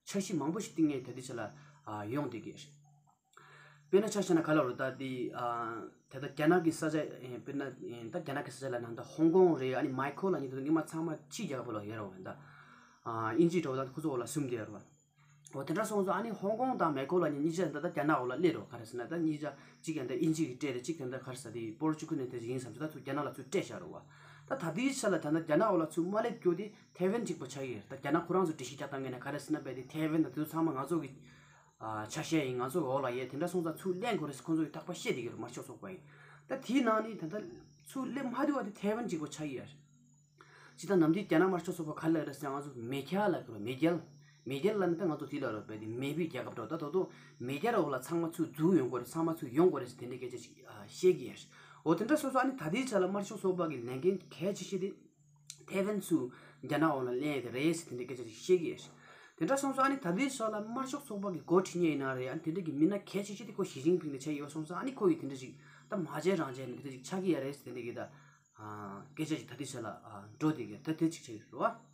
འཆར་གཞི་མང་པོ་ཞིག་བཏིང་ནས་ད་ལྟའི་ཆར་ལ་ཨ་ཡོང་བསྡད་ཀྱི་རེད། དཔེར་ན་ཆ་བཞག་ན་ག་ལ་རུ་ད་དེ་ཨ་ད་ལྟ་རྒྱ་ནག་གི་ས་ཆ་ཨེ་དཔེར་ན་ཨེ་ད་རྒྱ་ནག་གི་ས་ཆ་ལ་ནང་ད་ཧོང་ཀོང་རེད། ཨ་ནི་མའི་ཁོ་ལབ་མཁན་དེ་ཚོ་སྔོན་མ་ཚང་མ་ཕྱིའི་རྒྱལ་ཁབ་ལ་ཡོད་རེད་བ། ད་ཨ་དབྱིན་ཇི་འདྲ་བོ་ད་ཁོ་ཚོ་འོག་ལ་ཟུམ་བསྡད་ཡོད་རེད་བ། འོ་དེ་འདྲ་སོང་ཙང་ཨ་ནི་ཧོང་ཀོང་དང་མའི་ཁོ་ལབ་མཁན་གཉིས་ཆ་ད་ལྟ་རྒྱ་ནག་འོག་ལ་སླེབས་རེད་བ། ག་རེ་ཟེར་ན་ད་གཉིས་ཆ་གཅིག་ཡང་ད་དབྱིན་ཇི་གིས་སྤྲད་རེད། གཅིག་ད་ད་ག་རེ་ཟེར་དེ་པོར་ཅུ་གལ་ནས་དེ་ཡིན་བསམ་ཚུལ་ད་ཚུར་རྒྱ་ནག་ལ་ཚུར་སྤྲད་བཞག་རེད་བ། ད་ད་ལྟའི་ཆ་ལ་ད་ལྟ་རྒྱ་ནག་འོག་ལ་ཚུར་མ་སླེབས་རྒྱུ་དེ་ཐའེ་ཝན་གཅིག་པོ་ཆགས་ཀྱི་རེད། ད་རྒྱ་ནག་ཁོ་རང་ཚོ་འགྲེལ་བཤད་རྒྱག་སྟངས་ངོས་ནས་ག་རེ་ཟེར་ན་བས་དེ་ཐའེ་ཝན་ད་དེ་ཚོ་ཚང་མ་ང་ཚོ་གི་ཨ་ཆ་ཤས་ཡིན། ང་ཚོ་འོག་ལ་ཡོད། དེ་འདྲ་སོང་ཙང་ཚུར་ལེན་དགོས་རེད་ཟེར་ཁོང་ཚོ་གིས་རྟག་པར་བཤད་བསྡད་ཀྱི་རེད། དམར་ཤོག་ཚོགས་པ་ཡིན། ད་དེའི་ནང་ནས་ད་ལྟ་ཚུར་སླེབས་མ་ཐུབ་པ་དེ་ཐའེ་ཝན་གཅིག་པོ་ཆགས་ཀྱི་ཡོད་རེད། སྤྱིར་བཏང་ནམ་རྒྱུན་རྒྱ་ནག་དམར་ཤོག་ཚོགས་པ་ག་རེ་ལབ་རེད་ཟེར་ན་ང་ཚོ་མེས་རྒྱལ་ལབ་ཀྱི་རེད། མེས་རྒྱལ། མེས་རྒྱལ་ལབ་ན་ད་ང་ཚོ་དེ་ལབ་རེད། བས་དེ་མེས་པོའི་རྒྱལ་ཁབ་འདྲ་བོ། ད་ད་དུང་མེས་རྒྱལ་འོག་ལ་ཚང་མ་ཚུར་འཛུལ་ཡོང་དགོས་རེད། ཚང་མ་ཚུར་ཡོང་དགོས་རེད་ཟེར་དེ་འདྲའི་སྐད་ཆ་ཞིག་ཨ་བཤད་ཀྱི་ཡོད་རེད། འོ་དེ་འདྲ་སོང་ཙང་ཨ་ནི་ད་ལྟའི་ཆ་ལ་དམར་ཤོག་ཚོགས་པ་གི་ལས་འགན་གལ་ཆེ་ཤོས་དེ་ཐའེ་ཝན་ཚུར་རྒྱ་ནག་འོག་ལ་ལེན་ཡས་དེ་རེད་ཟེར་དེ་འདྲའི་སྐད་ཆ་ཞིག་བཤད་ཀྱི་ཡོད་རེད། དེ་འདྲ་སོང་ཙང་ཨ་ནི་ད་ལྟའི་ཆ་ལ་དམར་ཤོག་ཚོགས་པ་གི་འགོ་ཁྲིད་མཁན་ཡིན་ན་རེད། ཨ་ནི་དེ་འདྲ་གི་མི་སྣ་གལ་ཆེ་ཤོས་དེ་ཁོ་ཞི་ཅིན་ཕིང་དེ་ཆགས་ཡོད་སོང་ཙང་ཨ་ནི་ཁོ་ཡིས་དེ་འདྲ་ཞིག་ད་མ་བྱས་རང་བྱས་ནས་དེ་འདྲ་ཞིག་ཆགས་ཀྱི་ཡོད་རེད་ཟེར་དེ་འདྲ་གི་ད་ཨ་སྐད་ཆ་ཞིག་ད་ལྟའི་ཆ་ལ་ཨ་འགྲོ་བསྡད་ཀྱི་ད་དེ་ཅིག་ཆགས་ཡོད་རེད་བ།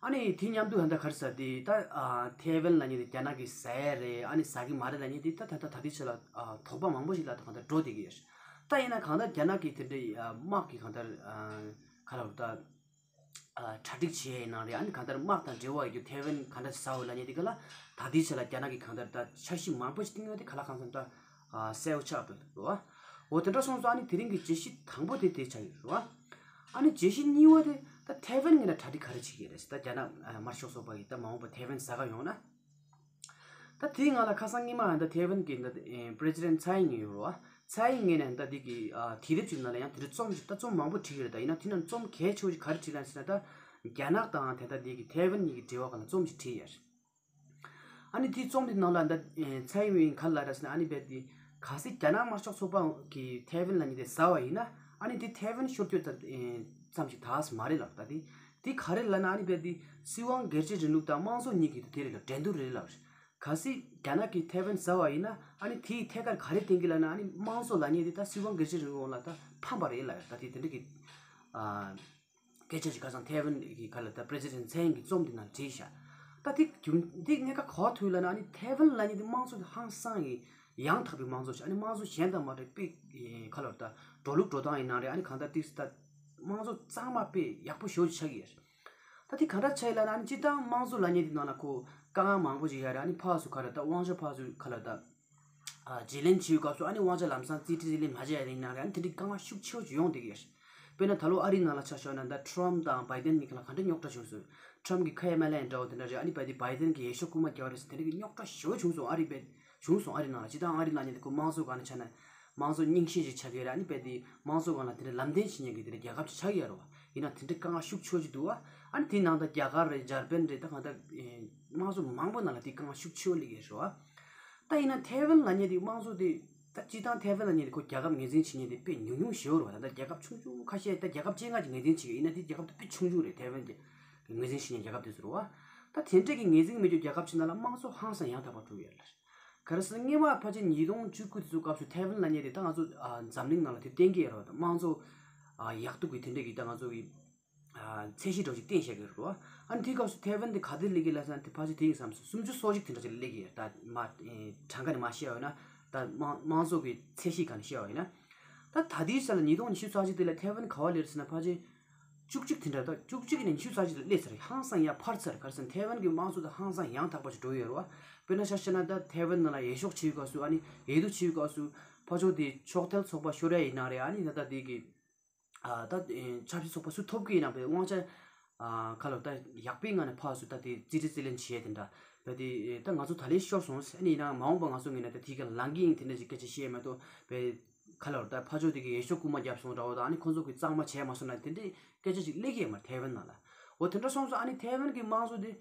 ཨ་ནི་དེ་མཉམ་དུ་ད་ལྟ་ག་རེ་ཟེར་དེ་ད་ཨ་ཐའེ་ཝན་ལབ་མཁན་དེ་རྒྱ་ནག་གིས་ཟ་ཡ་རེད། ཨ་ནི་ཟ་གི་མ་རེད་ལབ་མཁན་དེ་ད་ད་ལྟ་ད་ལྟའི་ཆ་ལ་ཨ་དོགས་པ་མང་པོ་ཞིག་ལ་ད་གང་ལྟར་འགྲོ་བསྡད་ཀྱི་ཡོད་རེད། ད་ཡིན་ན་གང་ལྟར་རྒྱ་ནག་གིས་དེ་འདྲའི་ཨ་དམག་གི་གང་ལྟར་ཨ་ག་ལ་ད་ཨ་གྲ་སྒྲིག་བྱས་ཡིན་ན་རེད། ཨ་ནི་གང་ལྟར་དམག་དང་འབྲེལ་བ་ཡོད་རྒྱུ་ཐའེ་ཝན་ག་འདྲ་ཟ་འོ་ལབ་མཁན་དེ་ག་ལ་ད་ལྟའི་ཆ་ལ་རྒྱ་ནག་གིས་གང་ལྟར་ད་འཆར་གཞི་མང་པོ་ཞིག་བཏིང་ཡོད་དེ་ག་ལ་གང་འཚམ་ད་ཨ་གསལ་པོ་ཆགས་འགྲོ་འདུག་རེད་བ། འོ་དེ་འདྲ་སོང་ཙང་ཨ་ནི་དེ་རིང་གི་བརྗོད་གཞི་དང་པོ་དེ་དེ་ཆགས་ཡོད་རེད་བ། ཨ་ནི་བརྗོད་གཞི་གཉིས་པ་དེ་ད་ཐའེ་ཝན་ངོས་ནས་གྲ་སྒྲིག་ག་རེ་བྱེད་ཀྱི་རེད་ཟེར། ད་རྒྱ་ནག་ཨ་དམར་ཤོག་ཚོགས་པ་གིས་ད་མ་འོངས་པ་ཐའེ་ཝན་ཟ་ག་ཡོང་ན། ད་དེའི་ནང་ལ་ཁ་སང་ཉི་མ་ད་ཐའེ་ཝན་གྱི་ད་ཨེ་པྲེ་སི་ཌེན་ཊི་ཚའེ་ཨིན་ཡོད་རེད་བ། ཚའེ་ཨིན་ངོས་ནས་ད་འདི་གི་ཨ་དུས་དེབ་ཅིག་ནང་ལ་ཡང་དེ་རིང་རྩོམ་ཅིག་ད་རྩོམ་མང་པོ་བྲིས་ཡོད་རེད། ད་ཡིན་ན་དེ་ནང་རྩོམ་གལ་ཆེ་བོ་ཞིག་ག་རེ་བྲིས་ལབ་ཟེར་ན་ད་རྒྱ་ནག་དང་དེ་ད་འདི་གི་ཐའེ་ཝན་གཉིས་ཀྱི་འབྲེལ་བ་སྒང་ལ་རྩོམ་ཞིག་བྲིས་ཡོད་རེད། ཨ་ནི་དེའི་རྩོམ་དེ་ནང་ལ་ད་ཨེ་ཚའེ་ཨིན་ག་རེ་ལབ་རེད་ཟེར་ན་ཨ་ནི་རྦད་དེ་གལ་སྲིད་རྒྱ་ནག་དམར་ཤོག་ཚོགས་པ་གིས་ཐའེ་ཝན་ལབ་མཁན་དེ་ཟ་བ་ཡིན་ན་ཨ་ནི་དེ་ཐའེ་ཝན་ཤོར་རྒྱུ་ད་ཨེ་ཙམ་ཞིག་ད་མ་རེད་ལབ། ད་དེ་དེ་ག་རེ་ལབ་ན་ཨ་ནི་རྦད་དེ་སྲིད་དབང་སྒེར་གཅོད་རིང་ལུགས་དང་དམངས་གཙོ་གཉིས་ཀྱི་དེ་རེད་ལབ། འགྲན་བསྡུར་རེད་ལབ། གལ་སྲིད་རྒྱ་ནག་གིས་ཐའེ་ཝན་ཟ་བ་ཡིན་ན་ཨ་ནི་དེའི་ཐད་ཀར་ག་རེ་བསྟན་གྱི་ལབ་ན་ཨ་ནི་དམངས་གཙོ་ལབ་མཁན་དེ་ད་སྲིད་དབང་སྒེར་གཅོད་རིང་ལུགས་ལ་ད་ཕམ་པ་རེད་ལབ། ད་དེ་དེ་འདྲ་གི་ཨ་སྐད་ཆ་ཞིག་ཁ་སང་ཐའེ་ཝན་གྱི་ག་ལ་ད་པྲེ་སི་ཌེན་ཊི་ཚའེ་ཨིན་གྱི་རྩོམ་འདི་ནང་བྲིས་ཤག་ད་དེ་རྒྱུ་འདི་གནད་འགག་ག་པར་ཐུག་ལབ་ན་ཨ་ནི་ཐའེ་ཝན་ལབ་མཁན་དེ་དམངས་གཙོ་དེ་ཧང་སང་གི་ཡང་དག་པའི་དམངས་གཙོ་ཞིག་ཨ་ནི་དམངས་གཙོ་གཞན་དང་མ་འདྲ་བའི་ག་ལ་ད་འགྲོ་ལུགས་འགྲོ་སྟངས་ཡིན་ན་རེད། ཨ་ནི་གང་ལྟར་ཏིག་ད་དམངས་གཙོ་གཙང་མ་དཔེ་ཡག་པོ་ཞེ་པོ་ཅིག་ཆགས་ཀྱི་ཡོད་རེད། ད་དེ་ག་འདྲ་ཆགས་ཡོད་ལབ་ན་ཨ་ནི་སྤྱིར་བཏང་དམངས་གཙོ་ལབ་མཁན་དེ་ནང་ལ་ཁོ་དཀའ་ངལ་མང་པོ་ཞིག་ཡོད་རེད། ཨ་ནི་ཕར་ཚུར་ག་ལ་ད་དབང་ཆ་ཕར་ཚུར་ག་ལ་ད་ཨ་བརྗེ་ལེན་བྱེད་པའི་སྐབས་སུ་ཨ་ནི་དབང་ཆ་ལམ་སང་རྩིས་ཁྲ་རྩིས་ལེན་མ་བྱས་ཡ་ཡིན་ན་རེད། ཨ་ནི་དེ་འདྲའི་དཀའ་ངལ་ཤུགས་ཆེ་བོ་ཅིག་ཡོང་བསྡད་ཀྱི་ཡོད་རེད། དཔེར་ན་ད་ལོ་ཨ་རིའི་ནང་ལ་ཆ་བཞག་ན་ད་ཊྲམ་དང་བྷའི་ཌེན་གཉིས་ཀ་ལ་ག་འདྲ་རྙོག་དྲ་བྱུང་སོང་། ཊྲམ་གྱི་ཁ་ཡ་མ་ལ་ཡ་འདྲ་བོ་དེ་འདྲ་རེད། ཨ་ནི་རྦད་དེ་བྷའི་ཌེན་གྱིས་འོས་ཤོག་རྐུ་མ་བརྒྱབ་པ་རེད་ཟེར་དེ་འདྲ་གི་རྙོག་དྲ་ཞེ་པོ་བྱུང་སོང་། ཨ་རི་རྦད་བྱུང་སོང་། ཨ་རི་ནང་ལ་སྤྱིར་བཏང་ཨ་རི་ལབ་མཁན་དེ་ཁོ་དམངས་གཙོ་སྒང་ནས་ཆ་ན་དམངས་གཙོ་རྙིང་ཞེན་ཞིག་ཆགས་ཀྱི་ཡོད་རེད། ཨ་ནི་རྦད་དེ་དམངས་གཙོ་སྒང་ལ་དེ་འདྲ་ལམ་སྟོན་བྱེད་མཁན་གྱི་དེ་འདྲ་རྒྱལ་ཁབ་ཅིག་ཆགས་ཀྱི་ཡོད་རེད་བ། ཡིན་ན་དེ་འདྲ་དཀའ་ངལ་ཤུགས་ཆེ་བོ་ཅིག་འདུག་བ། ཨ་ནི་དེའི་ནང་ད་རྒྱ་གར་རེད། འཇར་པན་རེད། ད་གང་ལྟར་ཨེ་དམངས་གཙོ་མང་པོ་ནང་ལ་དེ་དཀའ་ངལ་ཤུགས་ཆེ་བོ་སླེབས་ཀྱི་ཡོད་རེད་བ། ད་ཡིན་ན་ཐའེ་ཝན་ལབ་མཁན་དེ་དམངས་གཙོ་དེ་ད་སྤྱིར་བཏང་ཐའེ་ཝན་ལབ་མཁན་དེ་ཁོ་རྒྱལ་ཁབ་ངོས་འཛིན་བྱེད་མཁན་དེ་དཔེ་ཉུང་ཉུང་ཞེ་པོ་རེད་བ། ད་ལྟ་རྒྱལ་ཁབ་ཆུང་ཆུང་ཁ་ཤས་ད་རྒྱལ་ཁབ་བཅོ་ལྔ་ཅིག་ངོས་འཛིན་བྱེད་ཀྱི་ཡིན་ན་དེ་རྒྱལ་ཁབ་དེ་དཔེ་ཆུང་ཆུང་རེད། ཐའེ་ཝན་དེ་ངོས་འཛིན་བྱེད་མཁན་རྒྱལ་ཁབ་དེ་ཚོ་རེད་བ། ད་དེ་འདྲས་ཀྱི་ངོས་འཛིན་མེད་རྒྱུ་རྒྱལ་ཁབ་ཅིག་ནང་ལ་དམངས་གཙོ་ཧང་སང་ཡང་དག་པ་འགྲོ་ཡོད་ལ། ག་རེ་ཟེར་ན་སྔོན་མ་ཕལ་ཆེར་ཉིས་སྟོང་བཅུ་དགུ་དེ་ཚོ་སྐབས་སུ་ཐའེ་ཝན་ལབ་མཁན་དེ་ད་ང་ཚོ་ཨ་འཛམ་གླིང་ནང་ལ་དེ་བསྟན་གྱི་ཡོད་རེད་བ། དམངས་གཙོ་ཨ་ཡག་སྡུག་གི་དེ་འདྲས་ཀྱི་ད་ང་ཚོ་གི་ཨ་ཚད་གཞི་འདྲ་བོ་ཞིག་བསྟན་བཞག་གི་རེད་བ། ཨ་ནི་དེའི་སྐབས་སུ་ཐའེ་ཝན་དེ་ག་དུས་སླེབས་ཀྱི་ལབ་ཟེར་ན་དེ་ཕལ་ཆེར་དེ་ཡིན་བསམ་སོང་། སུམ་ཅུ་སོ་གཅིག་དེ་འདྲ་ཅིག་ལ་སླེབས་ཀྱི་ཡོད་རེད། ད་མ་ཨེ་གྲངས་ཀ་ནས་མ་བཤད་པ་ཡིན་ན་ད་དམངས་དམངས་གཙོ་གི་ཚད་གཞི་སྒང་ནས་བཤད་པ་ཡིན་ན། ད་ད་ལྟའི་ཆ་ལ་ཉིས་སྟོང་ཉི་ཤུ་རྩ་གཅིག་དེ་ལ་ཐའེ་ཝན་ག་པར་སླེབས་རེད་ཟེར་ན་ཕལ་ཆེར་བཅུ་གཅིག་དེ་འདྲ། ད་བཅུ་གཅིག་ནས་ཉི་ཤུ་རྩ་གཅིག་ལ་སླེབས་ཚར་རེད། ཧང་སང་ཡར་འཕར་ཚར་རེད། ག་རེ་ཟེར་ན་ཐའེ་ཝན་གྱི་དམངས་གཙོ་དེ་ཧང་སང་ཡང་དག་པ་ཞིག་འགྲོ་ཡོད་རེད་བ། དཔེར་ན་ཆ་བཞག་ན་ད་ཐའེ་ཝན་ནང་ལ་འོས་ཤོག་བྱེད་པའི་སྐབས་སུ་ཨ་ནི་འོས་བསྡུ་བྱེད་པའི་སྐབས་སུ་ཕར་ཕྱོགས་དེ་ཕྱོགས་ཐལ་ཚོགས་པ་ཤོར་ཡ་ཡིན་ན་རེད། ཨ་ནི་ད་ལྟ་དེ་གི་ཨ་ད་ཆབ་སྲིད་ཚོགས་པ་སུ་ཐོབ་ཀྱི་ཡིན་ན་བས་དབང་ཆ་ཨ་ག་ལ་ད་ཡག་པོའི་ངང་ནས་ཕར་ཚུར་ད་དེ་རྩིས་ཁྲ་རྩིས་ལེན་བྱས་དེ་འདྲ་བས་དེ་ད་ང་ཚོ་ད་ལན་ཤོར་སོང་ཟེར་ནས་ཡིན་ན་མ་འོངས་པ་ང་ཚོ་ངོས་ནས་ད་དེ་ག་ལངས་ཀྱི་ཡིན་དེ་འདྲ་ཞིག་སྐད་ཆ་བཤད་མ་གཏོགས་བས། ག་ལ་རུ་ད་ཕར་ཕྱོགས་དེ་གིས་འོས་ཤོག་རྐུ་མ་བརྒྱབ་སོང་འདྲ་བོ་དང་ཨ་ནི་ཁོང་ཚོ་གིས་གཙང་མ་བྱས་མ་སོང་ན་དེ་འདྲའི་སྐད་ཆ་ཅིག་སླེབས་ཀྱི་ཡོད་མ་རེད་ཐའེ་ཝན་ནང་ལ། འོ་དེ་འདྲ་སོང་ཙང་ཨ་ནི་ཐའེ་ཝན་གྱི་དམངས་གཙོ་དེ་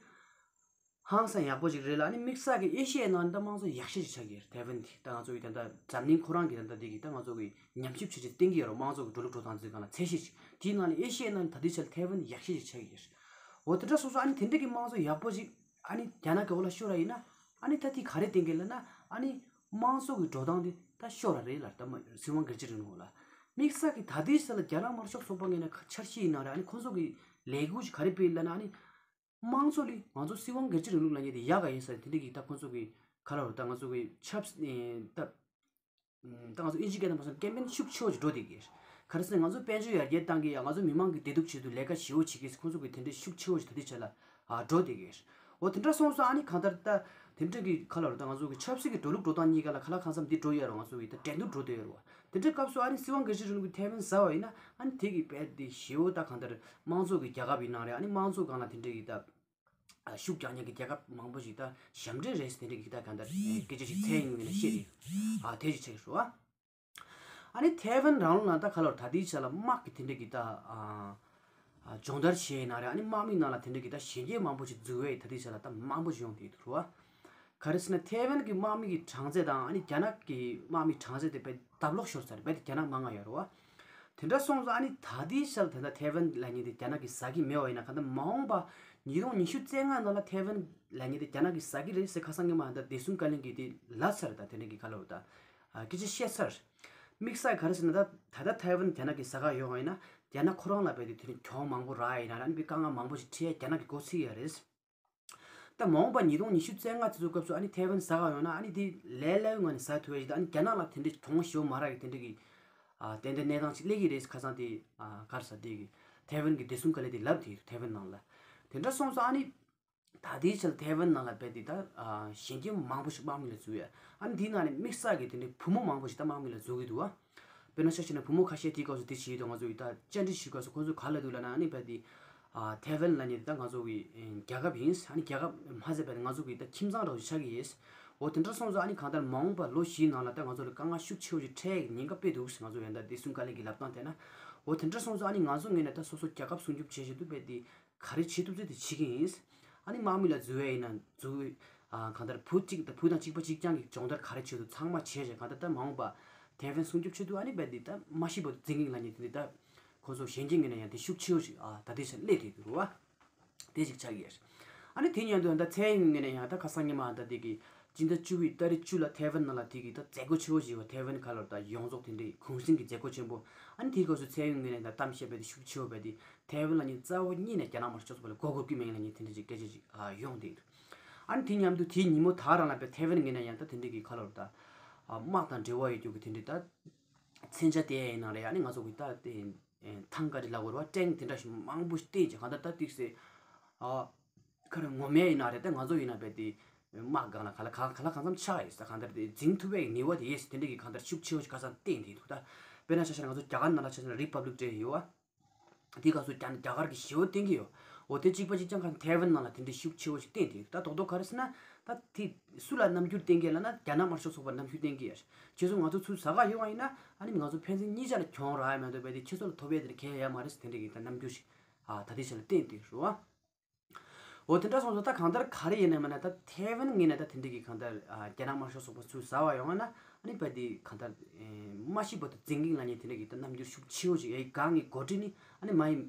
ཧང་སང་ཡག་པོ་ཅིག་རེད་ལ། ཨ་ནི་དམིགས་བསལ་གྱི་ཨེ་ཤི་ཡའི་ནང་ད་དམངས་གཙོ་ཡག་ཤོས་ཅིག་ཆགས་ཀྱི་རེད། ཐའེ་ཝན་དེ་ད་ང་ཚོ་གི་ད་ལྟ་འཛམ་གླིང་ཁོ་རང་གི་ད་ལྟ་དེ་གི་ད་ང་ཚོ་གི་ཉམས་ཞིབ་བྱས་རྗེས་བསྟན་གྱི་ཡོད་རེད། དམངས་གཙོ་གི་འགྲོ་ལུགས་འགྲོ་སྟངས་ཚོའི་སྒང་ལ་ཚད་གཞི་ཅིག་དེའི་ནང་ནས་ཨེ་ཤི་ཡའི་ནང་ནས་ད་ལྟའི་ཆར་ཐའེ་ཝན་ཡག་ཤོས་ཅིག་ཆགས་ཀྱི་ཡོད་རེད། འོ་དེ་འདྲ་སོང་ཙང་ཨ་ནི་དེ་འདྲ་གི་དམངས་གཙོ་ཡག་པོ་ཅིག་ཨ་ནི་རྒྱ་ནག་གི་འོག་ལ་ཤོར་བ་ཡིན་ན་ཨ་ནི་ད་དེ་ག་རེ་བསྟན་གྱི་ལབ་ན་ཨ་ནི་ དམངས་གཙོ་གི་འགྲོ་སྟངས་དེ་ད་ཤོར་ར་རེད་ལ། ད་མ་སྲིད་དབང་སྒེར་གཅོད་རིང་ལུགས་ལ་དམིགས་བསལ་གྱི་ད་ལྟའི་ཆ་ལ་རྒྱ་ནག་དམར་ཤོག་ཚོགས་པ་ངོས་ནས་ཁ་འཆར་གཞི་ཡིན་ན་རེད། ཨ་ནི་ཁོང་ཚོ་གི་ལས་འགུལ་ཞིག་ག་རེ་སྤེལ་ལབ་ན། ཨ་ནི་དམངས་གཙོ་ལས་ང་ཚོ་སྲིད་དབང་སྒེར་གཅོད་རིང་ལུགས་ལབ་མཁན་དེ་ཡག་ག་ཡིན་ཟེར། དེ་འདྲ་གི་ད་ཁོང་ཚོ་གི་ག་ལ་རུ་ད་ང་ཚོ་གི་ཆབ་སྲིད་ད་ད་ང་ཚོ་ཨིན་ཇི་སྐད་ནང་མ་སོང་ཀེམ་པེན་ཤུགས་ཆེ་བོ་ཞིག་འགྲོ་བསྡད་ཀྱི་ཡོད། ག་རེ་ཟེར་ན་ང་ཚོ་དཔལ་འབྱོར་ཡར་རྒྱས་བཏང་གི་ཡ། ང་ཚོ་མི་མང་གི་བདེ་སྡུག་ཆེད་དུ་ལས་ཀ་ཞེ་བོ་བྱེད་ཀྱི་ཟེར། ཁོང་ཚོ་གི་དེ་འདྲའི་ཤུགས་ཆེ་བོ་ཞིག་ད་ལྟའི་ཆ་ལ་ཨ་འགྲོ་བསྡད་ཀྱི་ཡོད། འོ་དེ་འདྲ་སོང་ཙང་ཨ་ནི་གང་ལྟར་ད་དེ་འདྲ་གི་ག་ལ་རུ་ད་ང་ཚོ་གི་ཆབ་སྲིད་ཀྱི་འགྲོ་ལུགས་འགྲོ་སྟངས་གཉིས་ཀ་ལ་ཁ་ལག་ཁ་མཚམས་འདི་འགྲོ་ཡོད་ར། ང་ཚོ་གི་ད་འགྲན་བསྡུར་འགྲོ་བསྡད་ཡོད་ར་བ། དེ་འདྲའི་སྐབས་སུ་ཨ་ནི་སྲིད་དབང་སྒེར་གཅོད་རིང་ལུགས་ཀྱི་ཐེ་ཝན་ཟ་བ་ཡིན་ན། ཨ་ནི་དེ་གི་དཔེ་དེ་ཞེ་བོ་ད་གང་ལྟར་དམངས་གཙོ་གི་རྒྱལ་ཁབ་ཡིན་ན་རེད། ཨ་ནི་དམངས་གཙོ་སྒང་ལ་དེ་འདྲ་གི་ད་ཤུགས་རྒྱག་མཁན་གྱི་རྒྱལ་ཁབ་མང་པོ་ཞིག་ད་ཞབས་འདྲེན་རེད་ཟེར། དེ་འདྲ་གི་ད་གང་ལྟར་སྐད་ཆ་ཞིག་འཚོལ་ཡོང་ཡིན་ན་བཤད་རེད། ཨ་དེ་ཞིག་ཆགས་ཤོག་ཨ། ཨ་ནི་ཐེ་ཝན་རང་ལ་ད་ག་ལ་རུ་ད་ལྟའི་ཆ་ལ་དམག་གི་དེ་འདྲ་གི་ད་ཨ་ཨ་སྦྱོང་བརྡར་བྱས་ཡིན་ན་རེད། ཨ་ནི་དམག་མི་ནང་ལ་དེ་འདྲ་གི་ད་གཞོན་སྐྱེས་མང་པོ་ཞིག་འཛུལ་བས་ད་ལྟའི་ཆ་ལ་ད་མང་པོ་ཞིག་ཡོང་བསྡད་འདུག་ར། ག་རེ་ཟེར་ན་ཐེ་ཝན་གྱི་དམག་མི་གི་གྲངས་ཚད་དང་ཨ་ནི་རྒྱ་ནག་གི་དམག་མི་གྲངས་ཚད་དེ་དཔེ་ལྡབ་ལོག་ཤོར་ཚར་རེད། དཔེ་དེ་རྒྱ་ནག་མང་ང་ཡོད་རེད་བ། དེ་འདྲ་སོང་ཙང་ཨ་ནི་ད་ལྟའི་ཆར་ད་ལྟ་ཐེ་ཝན་ལབ་མཁན་དེ་རྒྱ་ནག་གིས་ཟ་གི་མེད་པ་ཡིན་ན། གང་ལྟར་མ་འོངས་པ་ཉིས་སྟོང་ཉི་ཤུ་རྩ་ལྔ་ནང་ལ་ཐེ་ཝན་ལབ་མཁན་དེ་རྒྱ་ནག་གིས་ཟ་གི་རེད་ཟེར་ཁ་སང་ཉི་མ་ད་བདེ་སྲུང་བཀའ་བློན་གྱིས་དེ་ལབ་ཚར། ད་དེ་འདྲ་གི་ག་ལ་རུ་ད་ཨ་སྐད་ཆ་བཤད་ཚར། དམིགས་བསལ་ག་རེ་ཟེར་ན་ད་ད་ལྟ་ཐེ་ཝན་རྒྱ་ནག་གིས་ཟ་ག་ཡོང་བ་ཡིན་ན། རྒྱ་ནག་ཁོ་རང་ལ་དཔེ་དེ་དེ་ནི་གྱོང་མང་པོ་རག་ཡིན་ན་ར། ཨ་ནི་དཔེ་དཀའ་ངལ་མང་པོ་ཞིག་འཕྲད་ཡ་རྒྱ་ནག་གི་མགོ་ཚིག་ཡ་རེད། ད་མ་འོངས་པ་ཉིས་སྟོང་ཉི་ཤུ་རྩ་ལྔ་དེ་ཚོའི་སྐབས་སུ་ཨ་ནི་ཐེ་ཝན་ཟ་ག་ཡོང་ན། ཨ་ནི་དེ་ལས་སླ་བོའི་ངང་ནས་ཟ་ཐུབ་ཡ་ཞིག་དང་། ཨ་ནི་རྒྱ་ནག་ལ་དེ་འདྲའི་གྱོང་ཞེ་པོ་མ་རག་གི་དེ་འདྲ་གི་ཨ་ཏན་ཏན་གནས་སྟངས་ཤིག་སླེབས་ཀྱི་རེད། ཁ་སང་དེ་ཨ་ག་རེ་ཟེར། དེ་གི་ཐེ་ཝན་གི་བདེ་སྲུང་བཀའ་བློན་དེ་ལབ་དེ་ཐེ་ཝན་ནང་ལ། དེ་འདྲ་སོང་ཙང་ཨ་ནི་ད་ལྟའི་ཆར་ཐེ་ཝན་ནང་ལ་དཔེ་དེ་ད་ཨ་གཞོན་སྐྱེས་མང་པོ་ཞིག་དམག་མི་ལ་འཛུལ་ཡ། ཨ་ནི་དེའི་ནང་ནས་དམིགས་བསལ་གི་དེ་འདྲའི་བུ་མོ་མང་པོ་ཞིག་ད་དམག་མི་ལ་འཛུལ་གི་འདུག་བ། དཔེར་ན་ཆ་བཞག་ན་བུ་མོ་ཁ་ཤས་དེའི་སྐབས་སུ་དེ་བྱེད་དུས་ང་ཚོ་ཡི་ད་བཅར་འདྲི་ཞུས་སྐབས་སུ་ཁོ་ཚོས་ག་ལབ་འདུག་ལབ་ན། ཨ་ནི་དཔེ་དེ་ཨ་ཐེ་ཝན་ལབ་མཁན་དེ་ད་ང་ཚོ་གི་ཨེ་རྒྱལ་ཁབ་ཡིན། ཨ་ནི་རྒྱལ་ཁབ་མ་ཟད་དཔེ་ང་ཚོ་གི་ད་ཁྱིམ་ཚང་འདྲ་བོ་ཞིག་ཆགས་ཀྱི་ཡོད། འོ་དེ་འདྲ་སོང་ཙང་ཨ་ནི་གང་ལྟར་མ་འོངས་པ་ལོ་བཞིའི་ནང་ལ་ད་ང་ཚོ་ལ་དཀའ་ངལ་ཤུགས་ཆེ་བོ་ཞིག་འཕྲད་ཉེན་ཁ་དཔེ་འདུག་ཟེར། ང་ཚོ་ཡང་ད་བདེ་སྲུང་བཀའ་བློན་གྱི་ལབ་སྟངས་བལྟས་ན། འོ་དེ་འདྲ་སོང་ཙང་ཨ་ནི་ང་ཚོ་ངོས་ནས་ད་སོ་སོ་རྒྱལ་ཁབ་སྲུང་སྐྱོབ་བྱེད་བཞིན་དུ་དཔེ་དེ་ག་རེ་བྱེད་ཐུབ་ཚད་དེ་བྱེད་ཀྱི་ཡིན། ཨ་ནི་དམག་མི་ལ་འཛུལ་བ་ཡིན་ན་འཛུལ། ཨ་གང་ལྟར་བུ་གཅིག་དང་བུ་དང་གཅིག་པ་གཅིག་རྐྱང་གི་སྦྱོང་བརྡར་ག་རེ་བྱེད་འདུག་ཚང་མ་བྱས་བྱས། གང་ལྟར་ད་མ་འོངས་པ་ཐེ་ཝན་སྲུང་སྐྱོབ་ཆེད་དུ་ཨ་ནི་རྦད་དེ་ད་མ་ཤི་བར་དུ་འཛིན་གྱི་ལབ་མཁན་དེ་འདི་ད་ཁོང་ཚོ་གཞོན་སྐྱེས་ངོས་ནས་ཡང་དེ་ཤུགས་ཆེ་བོ་ཞིག་ཨ་ད་ལྟའི་ཆར་སླེབས་བསྡད་འདུག་རེད་བ། དེ་ཞིག་ཆགས་ཀྱི་ཡོད། ཨ་ནི་དེ་མཉམ་དུ་ད་ཚན་རིག་ངོས་ནས་ཡང་ད་ཁ་སང་ཉི་མ་ད་དེ་གི་སྤྱི་ཟླ་བཅུ་པའི་ཏ་རིག་བཅུ་ལ་ཐེ་ཝན་ནང་ལ་དེ་གི་ད་མཛད་སྒོ་ཆེ་བོ་ཞིག་བ། ཐེ་ཝན་ག་ལ་རུ་ད་ཡོངས་རྫོགས་དེ་འདྲའི་གུང་གསེང་གི་མཛད་སྒོ་ཆེན་པོ། ཨ་ནི་དེའི་སྐབས་སུ་ཚན་རིག་ངོས་ནས་ད་གཏམ་བཤད་པ་དེ་ཤུགས་ཆེ་བོ་བས་དེ། ཐའེ་ཝན་ལ་ནི་རྩ་བ་ཉིད་ནས་རྒྱ་ནག་དམར་ཤོག་ཚོགས་པ་ལ་མགོ་སྒུར་གྱི་མེད་ལ་ནི་དེ་འདྲ་ཅིག་སྐད་ཆ་ཅིག་ཡོང་བསྡད་འདུག་ཨ་ནི་དེ་མཉམ་དུ་དེའི་ཉིན་མོ་ད་རང་ལ་བས་ཐའེ་ཝན་ངོས་ནས་ཡང་ད་དེ་འདྲ་གི་ཁ་ལོར་ད་དམག་དང་འབྲེལ་བ་ཡོད་རྒྱུ་གི་དེ་འདྲ་ད་མཚོན་ཆ་སྟེར་ཡ་ཡིན་ན་རེད། ཨ་ནི་ང་ཚོ་གི་ད་དེ་ཐང་ཀ་རེད་ལབ་དགོས་རེད་བ། ཊེང་དེ་འདྲ་ཞིག་མང་པོ་ཞིག་བསྟན་བྱས། གང་ལྟར་ད་ཏིག་སེ་ཨ་ག་རེ་ངོ་མ་ཡིན་ན་རེད། ད་ང་ཚོ་ཡིན་ན་བས་དེ་དམག་སྒང་ལ་ག་ལ་ག་ག་ལ་གང་འཚམ་ཆགས་ཡོད་ས། གང་ལྟར་དེ་འཛིང་ཐུབ་པའི་ནུས་པ་དེ་ཡོད་ས། དེ་འདྲ་གི་གང་ལྟར་ཤུགས་ཆེ་བོ་ཞིག་ཁ་སང་བསྟན་བསྡད་འདུག་ད་དཔེར་ན་ཆ་བཞག་ན་ང་ཚོ་རྒྱ་གར་ནང་ལ་ཆ་བཞག་ན་རི་པབ་ལིག་ཌེ་ཡོད་བ། དེའི་སྐབས་སུ་རྒྱ་རྒྱ་གར་གྱི་ཞི་བ་བསྟན་གྱི་ཡོད། འོ་དེ་གཅིག་པ་གཅིག་རྐྱང་གང་ཐའེ་ཝན་ནང་ལ་དེ་འདྲའི་ཤུགས་ཆེ་བོ་ཞིག་བསྟན་དེ། ད་རྡོག་རྡོག་ག་རེ་ཟེར་ན། ད་དེ་སུ་ལ་རྣམ་འགྱུར་བསྟན་གྱི་ལབ་ན་རྒྱ་ནག་དམར་ཤོག་ཚོགས་པར་རྣམ་འགྱུར་བསྟན་གྱི་ཡོད། ཁྱེད་ཚོ་ང་ཚོ་ཚུར་ཟ་ག་ཡོང་བ་ཡིན་ན་ཨ་ནི་ང་ཚོ་ཕན་ཚུན་གཉིས་ཆ་ལ་གྱོང་རག་ཡ་མ་གཏོགས་བས་དེ་ཁྱེད་ཚོ་ལ་ཐོབ་ཡ་དེ་འདྲ་གང་ཡང་ཡོད་མ་རེད་ཟེར། དེ་འདྲ་གི་ད་རྣམ་འགྱུར་ཞིག་ཨ་ད་ལྟའི་ཆ་ལ་བསྟན་དེ་རེད་བ། འོ་དེ་འདྲ་སོང་ཙང་ད་གང་ལྟར་ག་རེ་ཡིན་ནའི་མིན་ནའི་ད་ཐའེ་ཝན་ངོས་ནས་ད་དེ་འདྲ་གི་གང་ལྟར་ཨ་རྒྱ་ནག་དམར་ཤོག་ཚོགས་པ་ཚུར་ཟ་བ་ཡོང་བ་ན་ཨ་ནི་བས་དེ་གང་ལྟར་ཨེ་མ་ཤི་བར་དུ་འཛིང་གི་ལབ་མཁན་དེ་འདྲ་གི་ད་རྣམ་འགྱུར་ཤུགས་ཆེ་བོ་ཞིག་ཨེ་གང་གི་འགོ་ཁྲིད་ནི་ཨ་ནི་མ་ཡིན།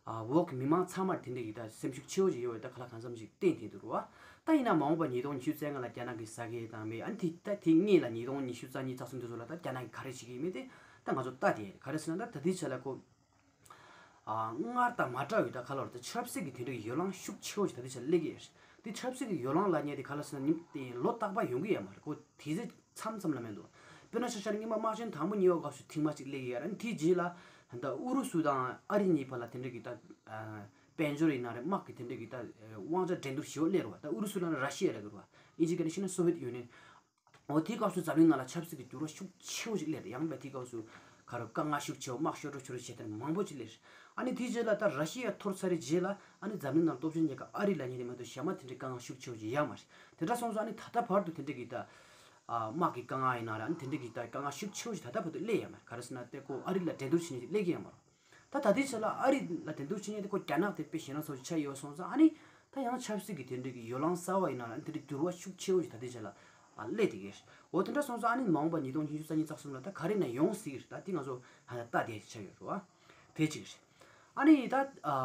ཨ་འོག་གི་མི་མང་ཚང་མར་དེ་འདྲ་གི་ད་སེམས་ཤུགས་ཆེ་བོ་ཞིག་ཡོད་པའི་ད་ག་ལ་གང་འཚམ་ཞིག་བསྟན་དེ་འདུག་རོ། ད་ཡིན་ན་མ་འོངས་པ་ཉིས་སྟོང་ཉི་ཤུ་རྩ་ལྔ་ལ་རྒྱ་ནག་གིས་ཟ་གི་དང་མེད། ཨ་ནི་དེ་ད་དེ་སྔས་ལ་ཉིས་སྟོང་ཉི་ཤུ་རྩ་གཉིས་རྩ་གསུམ་དེ་ཚོ་ལ་ད་རྒྱ་ནག་གིས་ག་རེ་བྱེད་ཀྱི་ཡིན་མིན་དེ་ད་ང་ཚོ་ལྟ་དེ་ག་རེ་ཟེར་ན། ད་ད་ལྟའི་ཆ་ལ་ཁོ་ཨ་སྔར་དང་མ་འདྲ་བའི་ད་ག་ལ་རེད། ད་ཆབ་སྲིད་ཀྱི་དེ་འདྲའི་གི་ཡོ་ལང་ཤུགས་ཆེ་བོ་ཞིག་ད་ལྟའི་ཆ་ལ་སླེབས་ཀྱི་ཡོད་རེད། དེ་ཆབ་སྲིད་ཀྱི་ཡོ་ལང་ལབ་མཁན་དེ་ག་ལ་ཟེར་ན་ཉིན་དེ་ལོ་རྟག་པར་ཡོང་གི་ཡོད་མ་རེད། ཁོ་དེ་ཚེ་མཚམས་མཚམས་ལ་མེད་འདུག་དཔེར་ན་ཆ་བཞག་ན་སྔོན་མ་དམག་ཆེན་དང་པོ་གཉིས་པ་སྐབས་སུ་ཐེངས་མ་གཅིག་སླེབས་ཀྱི་ཡོད་རེད། དེའི་རྗེས་ལ་ད་ཨུ་རུ་སུ་དང་ཨ་རི་གཉིས་བར་ལ་དེ་འདྲ་གི་ད་དཔལ་འབྱོར་ཡིན་ན་རེད། དམག་གི་དེ་འདྲ་གི་ད་དབང་ཆ་འགྲན་བསྡུར་ཞེ་པོ་སླེབས་རེད་བ། ད་ཨུ་རུ་སུ་ལབ་ན་ར་ཤི་ཡ་ལབ་ཀྱི་རེད་བ། ཨིན་ཇི་སྐད་ནས་བཤད་ན་སོ་བེད་ཡུ་ནི་ཡན། འོ་དེའི་སྐབས་སུ་འཛམ་གླིང་ནང་ལ་ཆབ་སྲིད་ཀྱི་འགྱུར་བ་ཤུགས་ཆེ་བོ་ཞིག་སླེབས་རེད། ཡང་བས་དེའི་སྐབས་སུ་ག་རེ་དཀའ་ངལ་ཤུགས་ཆེ་བོ་དམག་ཤོར་འགྲོ་ཤོར་འགྲོ་བྱས་དེ་མང་པོ་ཅིག་སླེབས་རེད། ཨ་ནི་དེའི་རྗེས་ལ་ད་ར་ཤི་ཡ་འཐོར་ཚར་རེད། རྗེས་ལ་ཨ་ནི་འཛམ་གླིང་ནང་སྟོབས་ཆེན་རྒྱལ་ཁབ་ཨ་རི་ལབ་མཁན་དེ་མ་གཏོགས་གཞན་མ་དེ་འདྲའི་དཀའ་ངལ་ཤུགས་ཆེ་བོ་ཞིག་ཡོད་མ་རེད། དེ་འདྲ་སོང་ཙང་ཨ་ནི་ད་ལྟ་བར་དུ་དེ་འདྲ་གི་ད་ཨ་དམག་གི་དཀའ་ངལ་ཡིན་ན་རེད། ཨ་ནི་དེ་འདྲ་གི་ད་དཀའ་ངལ་ཤུགས་ཆེ་བོ་ཞིག་ད་ལྟ་བར་དུ་སླེབས་ཡོད་མ་རེད། ག་རེ་ཟེར་ན་དེ་ཁོ་ཨ་རི་ལ་འགྲན་བསྡུར་བྱེད་མཁན་ཞིག་སླེབས་ཀྱི་ཡོད་མ་རེད། ད་ད་ལྟའི་ཆ་ལ་ཨ་རི་ལ་འགྲན་བསྡུར་བྱེད་མཁན་དེ་ཁོ་རྒྱ་ནག་དེ་དཔེ་ཞེད་སྣང་ཚ་བོ་ཞིག་ཆགས་ཡོད་སོང་ཙང་། ཨ་ནི་ད་ཡང་ཆབ་སྲིད་ཀྱི་དེ་འདྲ་གི་ཡོ་ལང་གསར་བ་ཡིན་ན་ར་དེ་འདྲ་འགྱུར་བ་ཤུགས་ཆེ་བོ་ཞིག་ད་ལྟའི་ཆ་ལ་ཨ་སླེབས་བསྡད་ཀྱི་རེད། འོ་དེ་འདྲ་སོང་ཙང་ཨ་ནི་མ་འོངས་པ་ཉིས་སྟོང་ཉི་ཤུ་རྩ་གཉིས་རྩ་གསུམ་ལ་ད་ག་རེ་ན་ཡོང་སྲིད་ཀྱི་རེད། ད་དེ་ང་ཚོ་ཧ་ལས་ལྟ་བསྡད་ཆགས་ཡོད་རེད་བ། དེ་གཅིག་རེད། ཨ་ནི་ད་ཨ་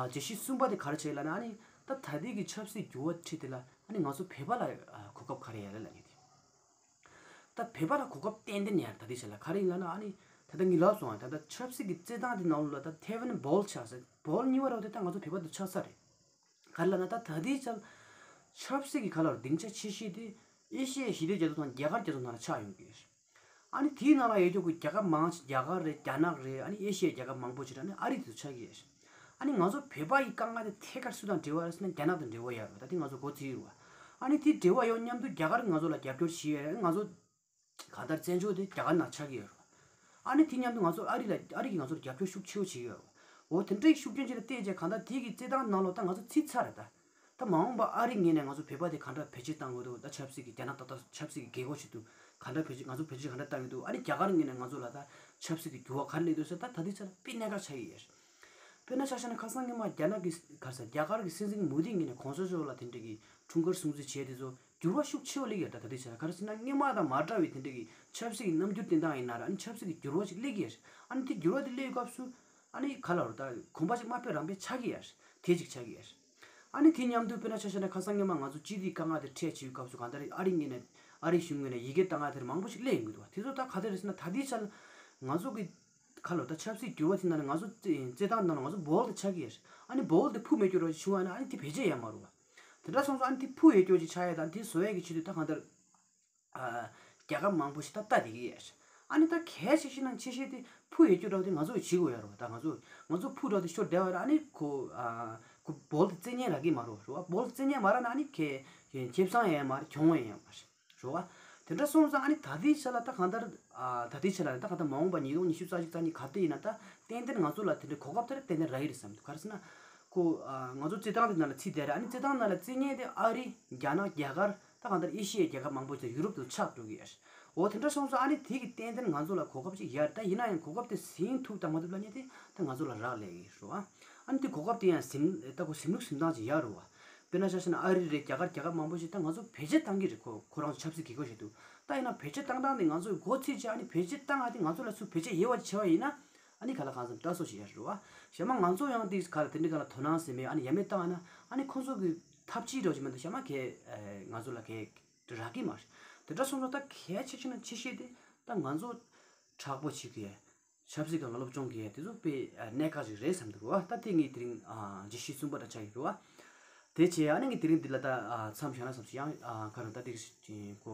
བརྗོད་གཞི་གསུམ་པ་དེ་ག་རེ་བྱས་ལབ་ན། ཨ་ནི་ད་ད་ལྟའི་གི་ཆབ་སྲིད་འགྱུར་བ་འཁྲིད་དེ་ལ་ཨ་ནི་ང་ཚོ་བོད་པ་ལ་ཨ་གོ་སྐབས་ག་རེ་ཡོད་རེད་ལབ་མཁན་དེ། ད་བོད་པ་ལ་གོ་སྐབས་ཏན་ཏན་ཡོད་རེད། ད་ལྟའི་ཆ་ལ་ག་རེ་ཡིན་ལབ་ན། ཨ་ནི་ད་ལྟ་ངས་ལབ་སོང་ང་། ད་ལྟ་ཆབ་སྲིད་ཀྱི་རྩེད་ཐང་དེ་ནང་ལོགས་ལ་ད་ཐེ་ཝན་བོལ་ཆགས་ཟེར། བོལ་གཉིས་པ་རེད་པ། དེ་ད་ང་ཚོ་བོད་པ་དང་ཆགས་ཚར་རེད། ག་རེ་ལབ་ན། ད་ད་ལྟའི་ཆར་ཆབ་སྲིད་ཀྱི་ག་ལབ་རེད། སྡིངས་ཆ་ཆེ་ཤོས་དེ་ཨེ་ཤི་ཡའི་ཞི་བདེ་རྒྱ་མཚོ་དང་རྒྱ་གར་རྒྱ་མཚོ་ནང་ལ་ཆགས་ཡོང་གི་ཡོད། ཨ་ནི་དེའི་ནང་ལ་ཡོད་རྒྱུ་གི་རྒྱལ་ཁབ་མང་ཆེ་རྒྱ་གར་རེད། རྒྱ་ནག་རེད། ཨ་ནི་ཨེ་ཤི་ཡའི་རྒྱལ་ཁབ་མང་པོ་ཞིག་ཨ་ནི་ཨ་རི་དེ་ཚོ་ཆགས་ཀྱི་ཡོད། ཨ་ནི་ང་ཚོ་བོད་པ་ཡི་དཀའ་ངལ་དེ་ཐད་ཀར་སུ་དང་འབྲེལ་བ་ཡོད་ཟེར་ན་རྒྱ་ནག་དང་འབྲེལ་བ་ཡོད་རེད་པ། ད་དེ་ང་ཚོ་མགོ་ཚོས་ཡོད་རེད་པ། ཨ་ནི་དེ་འབྲེལ་བ་ཡོད་མཉམ་དུ་རྒྱ་གར་གྱིས་ང་ཚོ་ལ་རྒྱབ་སྐྱོར་བྱེད་ཡོད་རེད། ང་ཚོ་གང་ལྟར་བཙན་བྱོལ་དེ་རྒྱ་གར་ནང་ཆགས་ཀྱི་ཡོད་རེད་པ། ཨ་ནི་དེ་མཉམ་དུ་ང་ཚོ་ཨ་རི་ལ་ཨ་རི་གིས་ང་ཚོར་རྒྱབ་སྐྱོར་ཤུགས་ཆེ་བོ་བྱེད་ཀྱི་ཡོད་རེད་པ། འོ་དེ་འདྲའི་ཤུགས་རྐྱེན་ཅིག་ལ་བལྟས་རྗེས་གང་ལྟར་དེ་གི་རྩེད་ཐང་ནང་ལོགས་ད་ང་ཚོ་ཚུད་ཚར་རེད་ད། ད་མ་འོངས་པ་ཨ་རིའི་ངོས་ནས་ང་ཚོ་བོད་པ་དེ་ག་འདྲ་བེད་སྤྱོད་བཏང་དགོས་འདུག་ད་ཆབ་སྲིད་ཀྱི་རྒྱ་ནག་ཏག་ཏག་ཆབ་སྲིད་ཀྱི་རྒྱལ་སྒོ་ཞིག་འདུག་ག་འདྲ་བེད་སྤྱོད། ང་ཚོ་བེད་སྤྱོད་ག་འདྲ་བཏང་གི་འདུག་ཨ་ནི་རྒྱ་གར་ངོས་ནས་ང་ཚོ་ལ་ད་ཆབ་སྲིད་ཀྱི་འགྱུར་བ་ག་རེ་སླེབས་འདུག་ཟེར། ད་ད་ལྟའི་ཆར་དཔེ་གནད་འགག་ཆགས་ཀྱི་ཡོད། དཔེར་ན་ཆ་བཞག་ན་ཁ་སང་སྔོན་མ་རྒྱ་ནག་གི་ག་རེ་ཟེར། རྒྱ་གར་གྱི་སྲིད་འཛིན་མོ་དི་ངོས་ནས་གོང་ས་མཆོག་ལ་དེ་འདྲ་གི་འཁྲུངས་སྐར་སྲུང་བརྩི་བྱས་དེ་ཚོ་འགྱུར་བ་ཤུགས་ཆེ་བོ་སླེབས་ཡོད། ད་ད་ལྟའི་ཆར་ག་རེ་ཟེར་ན་སྔོན་མ་དང་མ་འདྲ་བའི་དེ་འདྲ་གི་ཆབ་སྲིད་ཀྱི་རྣམ་འགྱུར་བསྟན་སྟངས་ཡིན་ན་ར། ཨ་ནི་ཆབ་སྲིད་ཀྱི་འགྱུར་བ་ཞིག་སླེབས་ཀྱི་ཡོད། ཨ་ནི་དེ་འགྱུར་བ་དེ་སླེབས་སྐབས་སུ་ཨ་ནི་ག་ལབ་རེད། ད་གོམ་པ་ཞིག་མ་སྤོས་རང་སྤོས་ཆགས་ཀྱི་ཡོད། དེ་ཅིག་ཆགས་ཀྱི་ཡོད། ཨ་ནི་དེ་མཉམ་དུ་དཔེར་ན་ཆ་བཞག་ན་ཁ་སང་སྔོན་མ་ང་ཚོ་སྤྱི་བདེའི་དཀའ་ངལ་དེ་འཕྲད་བྱས་པའི་སྐབས་སུ་གང་ལྟར་ཨ་རིའི་ངོས་ནས་ཨ་རིའི་གཞུང་ངོས་ནས་ཡི་གེ་བཏང་ཡ་དེར་མང་པོ་ཞིག་སླེབས་ཡོང་གི་འདུག་དེ་ཚོ་ད་ག་དེ་རེད་ཟེར་ན། ད་ལྟའི་ཆར་ང་ཚོ་གི་ག་ལབ་ད་ཆབ་སྲིད་འགྱུར་བ་དེ་ནང་ནས་ང་ཚོ་རྩེ་རྩེད་ཐང་ནང་ལ་ང་ཚོ་བོལ་དེ་ཆགས་ཀྱི་ཡོད། ཨ་ནི་བོལ་དེ་འཕུར་མེད་རྒྱུ་རོ་བྱུང་བ་ན་ཨ་ནི་དེ་བེད་སྤྱོད་ཡོད་མ་རེད་པ། དེ་འདྲ་སོང་ཙང་ཨ་ནི་དེ་འཕུར་ཡོད་རྒྱུ་ཅིག་ཆགས་ཡ་དང་དེ་བཟོ་ཡ་གི་ཆེད་དུ་ད་གང་ལྟར་ཨ་རྒྱལ་ཁབ་མང་པོ་ཞིག་ད་ལྟ་བསྡད་ཀྱི་ཡོད། ཨ་ནི་ད་གལ་ཆེ་ཤོས་ནང་ཆེ་ཤོས་དེ་འཕུར་ཡོད་རྒྱུ་འདྲ་བོ་དེ་ང་ཚོ་གིས་བྱེད་དགོས་ཡ་རེད་པ། ད་ང་ཚོ་ང་ཚོ་འཕུར་འདྲ་བོ་དེ་ཤོར་བསྡད་པ་ཡིན་ན་ཨ་ནི་ཁོ་ཨ་ཁོ་བོལ་དེ་རྩེད་ཉན་རག་གི་མ་རེད་པ། རེད་པ། བོལ་རྩེད་ཉན་མ་རག་ན་ཨ་ནི་ཁེ་ཁེ་ཁེ་བཟང་ཡང་མ་རེད། གྱོང་ཡང་མ་རེད། རེད་པ། དེ་འདྲ་སོང་ཙང་ཨ་ནི་ད་ལྟའི་ཆ་ལ་ད་གང་ལྟར་ཨ་ད་ལྟའི་ཆ་ལ་ད་གང་ལྟར་མ་འོངས་པ་ཉིས་སྟོང་ཉི་ཤུ་རྩ་གཅིག་རྩ་གཉིས་ག་དུས་ཡིན་ན་ད་ཏན་ཏན་ང་ཚོ་ལ་དེ་འདྲའི་གོ་སྐབས་དེ་ཏན་ཏན་རག་གི་རེད་བསམ་འདུག་ག་རེ་ཟེར་ན་ཁོ་ཨ་ང་ཚོ་རྩེད་ཐང་དེ་ནང་ལ་ཚུད་བསྡད་རེད། ཨ་ནི་རྩེད་ཐང་ནང་ལ་རྩེད་ཉན་དེ་ཨ་རི་རྒྱ་ནག་རྒྱ་གར་ད་གང་ལྟར་ཨེ་ཤི་ཡའི་རྒྱལ་ཁབ་མང་པོ་ཞིག་ཡུ་རོབ་དུ་ཆགས་འགྲོ་གི་ཡོད། འོ་དེ་འདྲ་སོང་ཙང་ཨ་ནི་དེ་གི་ཏན་ཏན་ང་ཚོ་ལ་གོ་སྐབས་ཅིག་ཡོད་རེད། ད་ཡིན་ན་ཡང་གོ་སྐབས་དེ་ཟིན་ཐུབ་དང་མ་ཐུབ་ལབ་མཁན་དེ་ད་ང་ཚོ་ལ་རག་ལས་ཀྱི་རེད་པ། ཨ་ནི་དེ་གོ་སྐབས་དེ་ཡང་ཟིན་ད་གོ་ཟིན་ལུགས་ཟིན་སྟངས་ཅིག་ཡོད་རེད་པ། དཔེར་ན་ཆ་བཞག་ན་ཨ་རི་རེད། རྒྱ་གར་རྒྱལ་ཁབ་མང་པོ་ཞིག་ད་ང་ཚོ་བེད་སྤྱོད་བཏང་གི་རེད། ཁོ་ཁོ་རང་ཚོ་ཆབ་སྲིད་དགོས་མཁོ་ཞིག་འདུག་ད་ཡིན་ན་བེད་སྤྱོད་བཏང་སྟངས་དེ་ང་ཚོ་མགོ་ཚོས་བྱས། ཨ་ནི་བེད་སྤྱོད་བཏང་ཡ་དེ་ང་ཚོ་ལ་སུ་བེད་སྤྱོད་ཡོད་པ་བྱས་པ་ཡིན་ན་ཨ་ནི་ག་ལ་གང་འཚམ་འདྲ་སོ་ཞིག་ཡོད་རེད་པ། གཞན་མ་ང་ཚོ་ཡང་དེ་ག་ལ་དེ་འདྲའི་ག་ལ་དོ་སྣང་ཟེར་མེད། ཨ་ནི་ཡ་མེད་བཏང་ཡ་ན་ཨ་ནི་ཁོ་ཚོ་གི་ཐབས་ཇུས་འདྲ་ཅིག་མ་གཏོགས་གཞན་མ་གས་ང་ཚོ་ལ་གས་རག་གི་མ་རེད། དེ་འདྲ་སོང་ཙང་ད་གལ་ཆེ་ཤོས་ནང་ཆེ་ཤོས་དེ་ད་ང་ཚོ་དྲག་པོ་བྱེད་དགོས། ཆབ་སྲིད་ཀྱི་སློབ་སྦྱོང་གི་དེ་ཚོ་དཔེ་གནད་འགག་ཅིག་རེད་བསམ་འདུག་རེད་པ། ད་དེ་ངས་དེ་རིང་ཨ་རྗེས་ཤུལ་གསུམ་པ་འདྲ་ཆགས་ཀྱི་རེད་པ། དེ་བྱས་ཨ་ནི་ངས་དེ་རིང་འདི་ལ་ད་ཨ་མཚམས་བཞག་ན་བསམ་སོང་། ཡང་ཨ་ག་རེ་ད་དེ་ཀོ་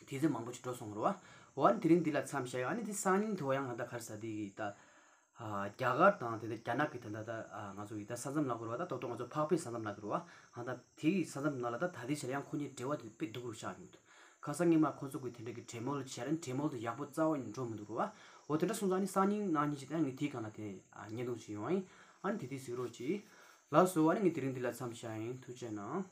དུས་ཚོད་མང་པོ་ཅིག་འགྲོ་སོང་རེད་པ། འོ་ཨ་ནི་དེ་རིང་འདི་ལ་མཚམས་བཞག་ཡོད། ཨ་ནི་དེ་སང་ཉིན་དུ་ཡང་ང་ད་ག་རེ་ཟ་དེ་གི་ད་ཨ་རྒྱ་གར་དང་དེ་ད་རྒྱ་ནག་གི་དེ་ད་ད་ཨ་ང་ཚོ་གི་ད་ས་མཚམས་ལབ་དགོས་རེད་པ། ད་ད་ལྟ་ང་ཚོ་འཕགས་པའི་ས་མཚམས་ལབ་དགོས་རེད་པ། ང་ད་དེ་གི་ས་མཚམས་ནང་ལ་ད་ད་ལྟའི་ཆར་ཡང་ཁོ་གཉིས་འབྲེལ་བ་དེ་དཔེ་སྡུག་རུ་ཆགས་ཡོང་གི་འདུག་ཁ་སང་ཉི་མ་ཁོ་ཚོ་གི་དེ་འདྲ་གི་གྲོས་མོལ་བྱས་རན། གྲོས་མོལ་དེ་ཡག་པོ་རྩ་བ་ནས་འགྲོ་མི་འདུག་རེད་པ། འོ་དེ་འདྲ་སོང་ཙང་ཨ་ནི་སང་ཉིན་གནངས་ཉིན་ཅིག་ད་ངས་དེའི་སྒང་ལ་དེ་ཨ་བརྙན་ཐུང་ཞིག་ཡོང་བ་ཡིན། ཨ་ནི་དེ་དུས་གཟིགས་རོགས་གྱིས། ལགས་སོ། ཨ་ནི་ངས་དེ་རིང་འདི་ལ་མཚམས་བཞག་ཡིན། ཐུགས་རྗེ་གནང་།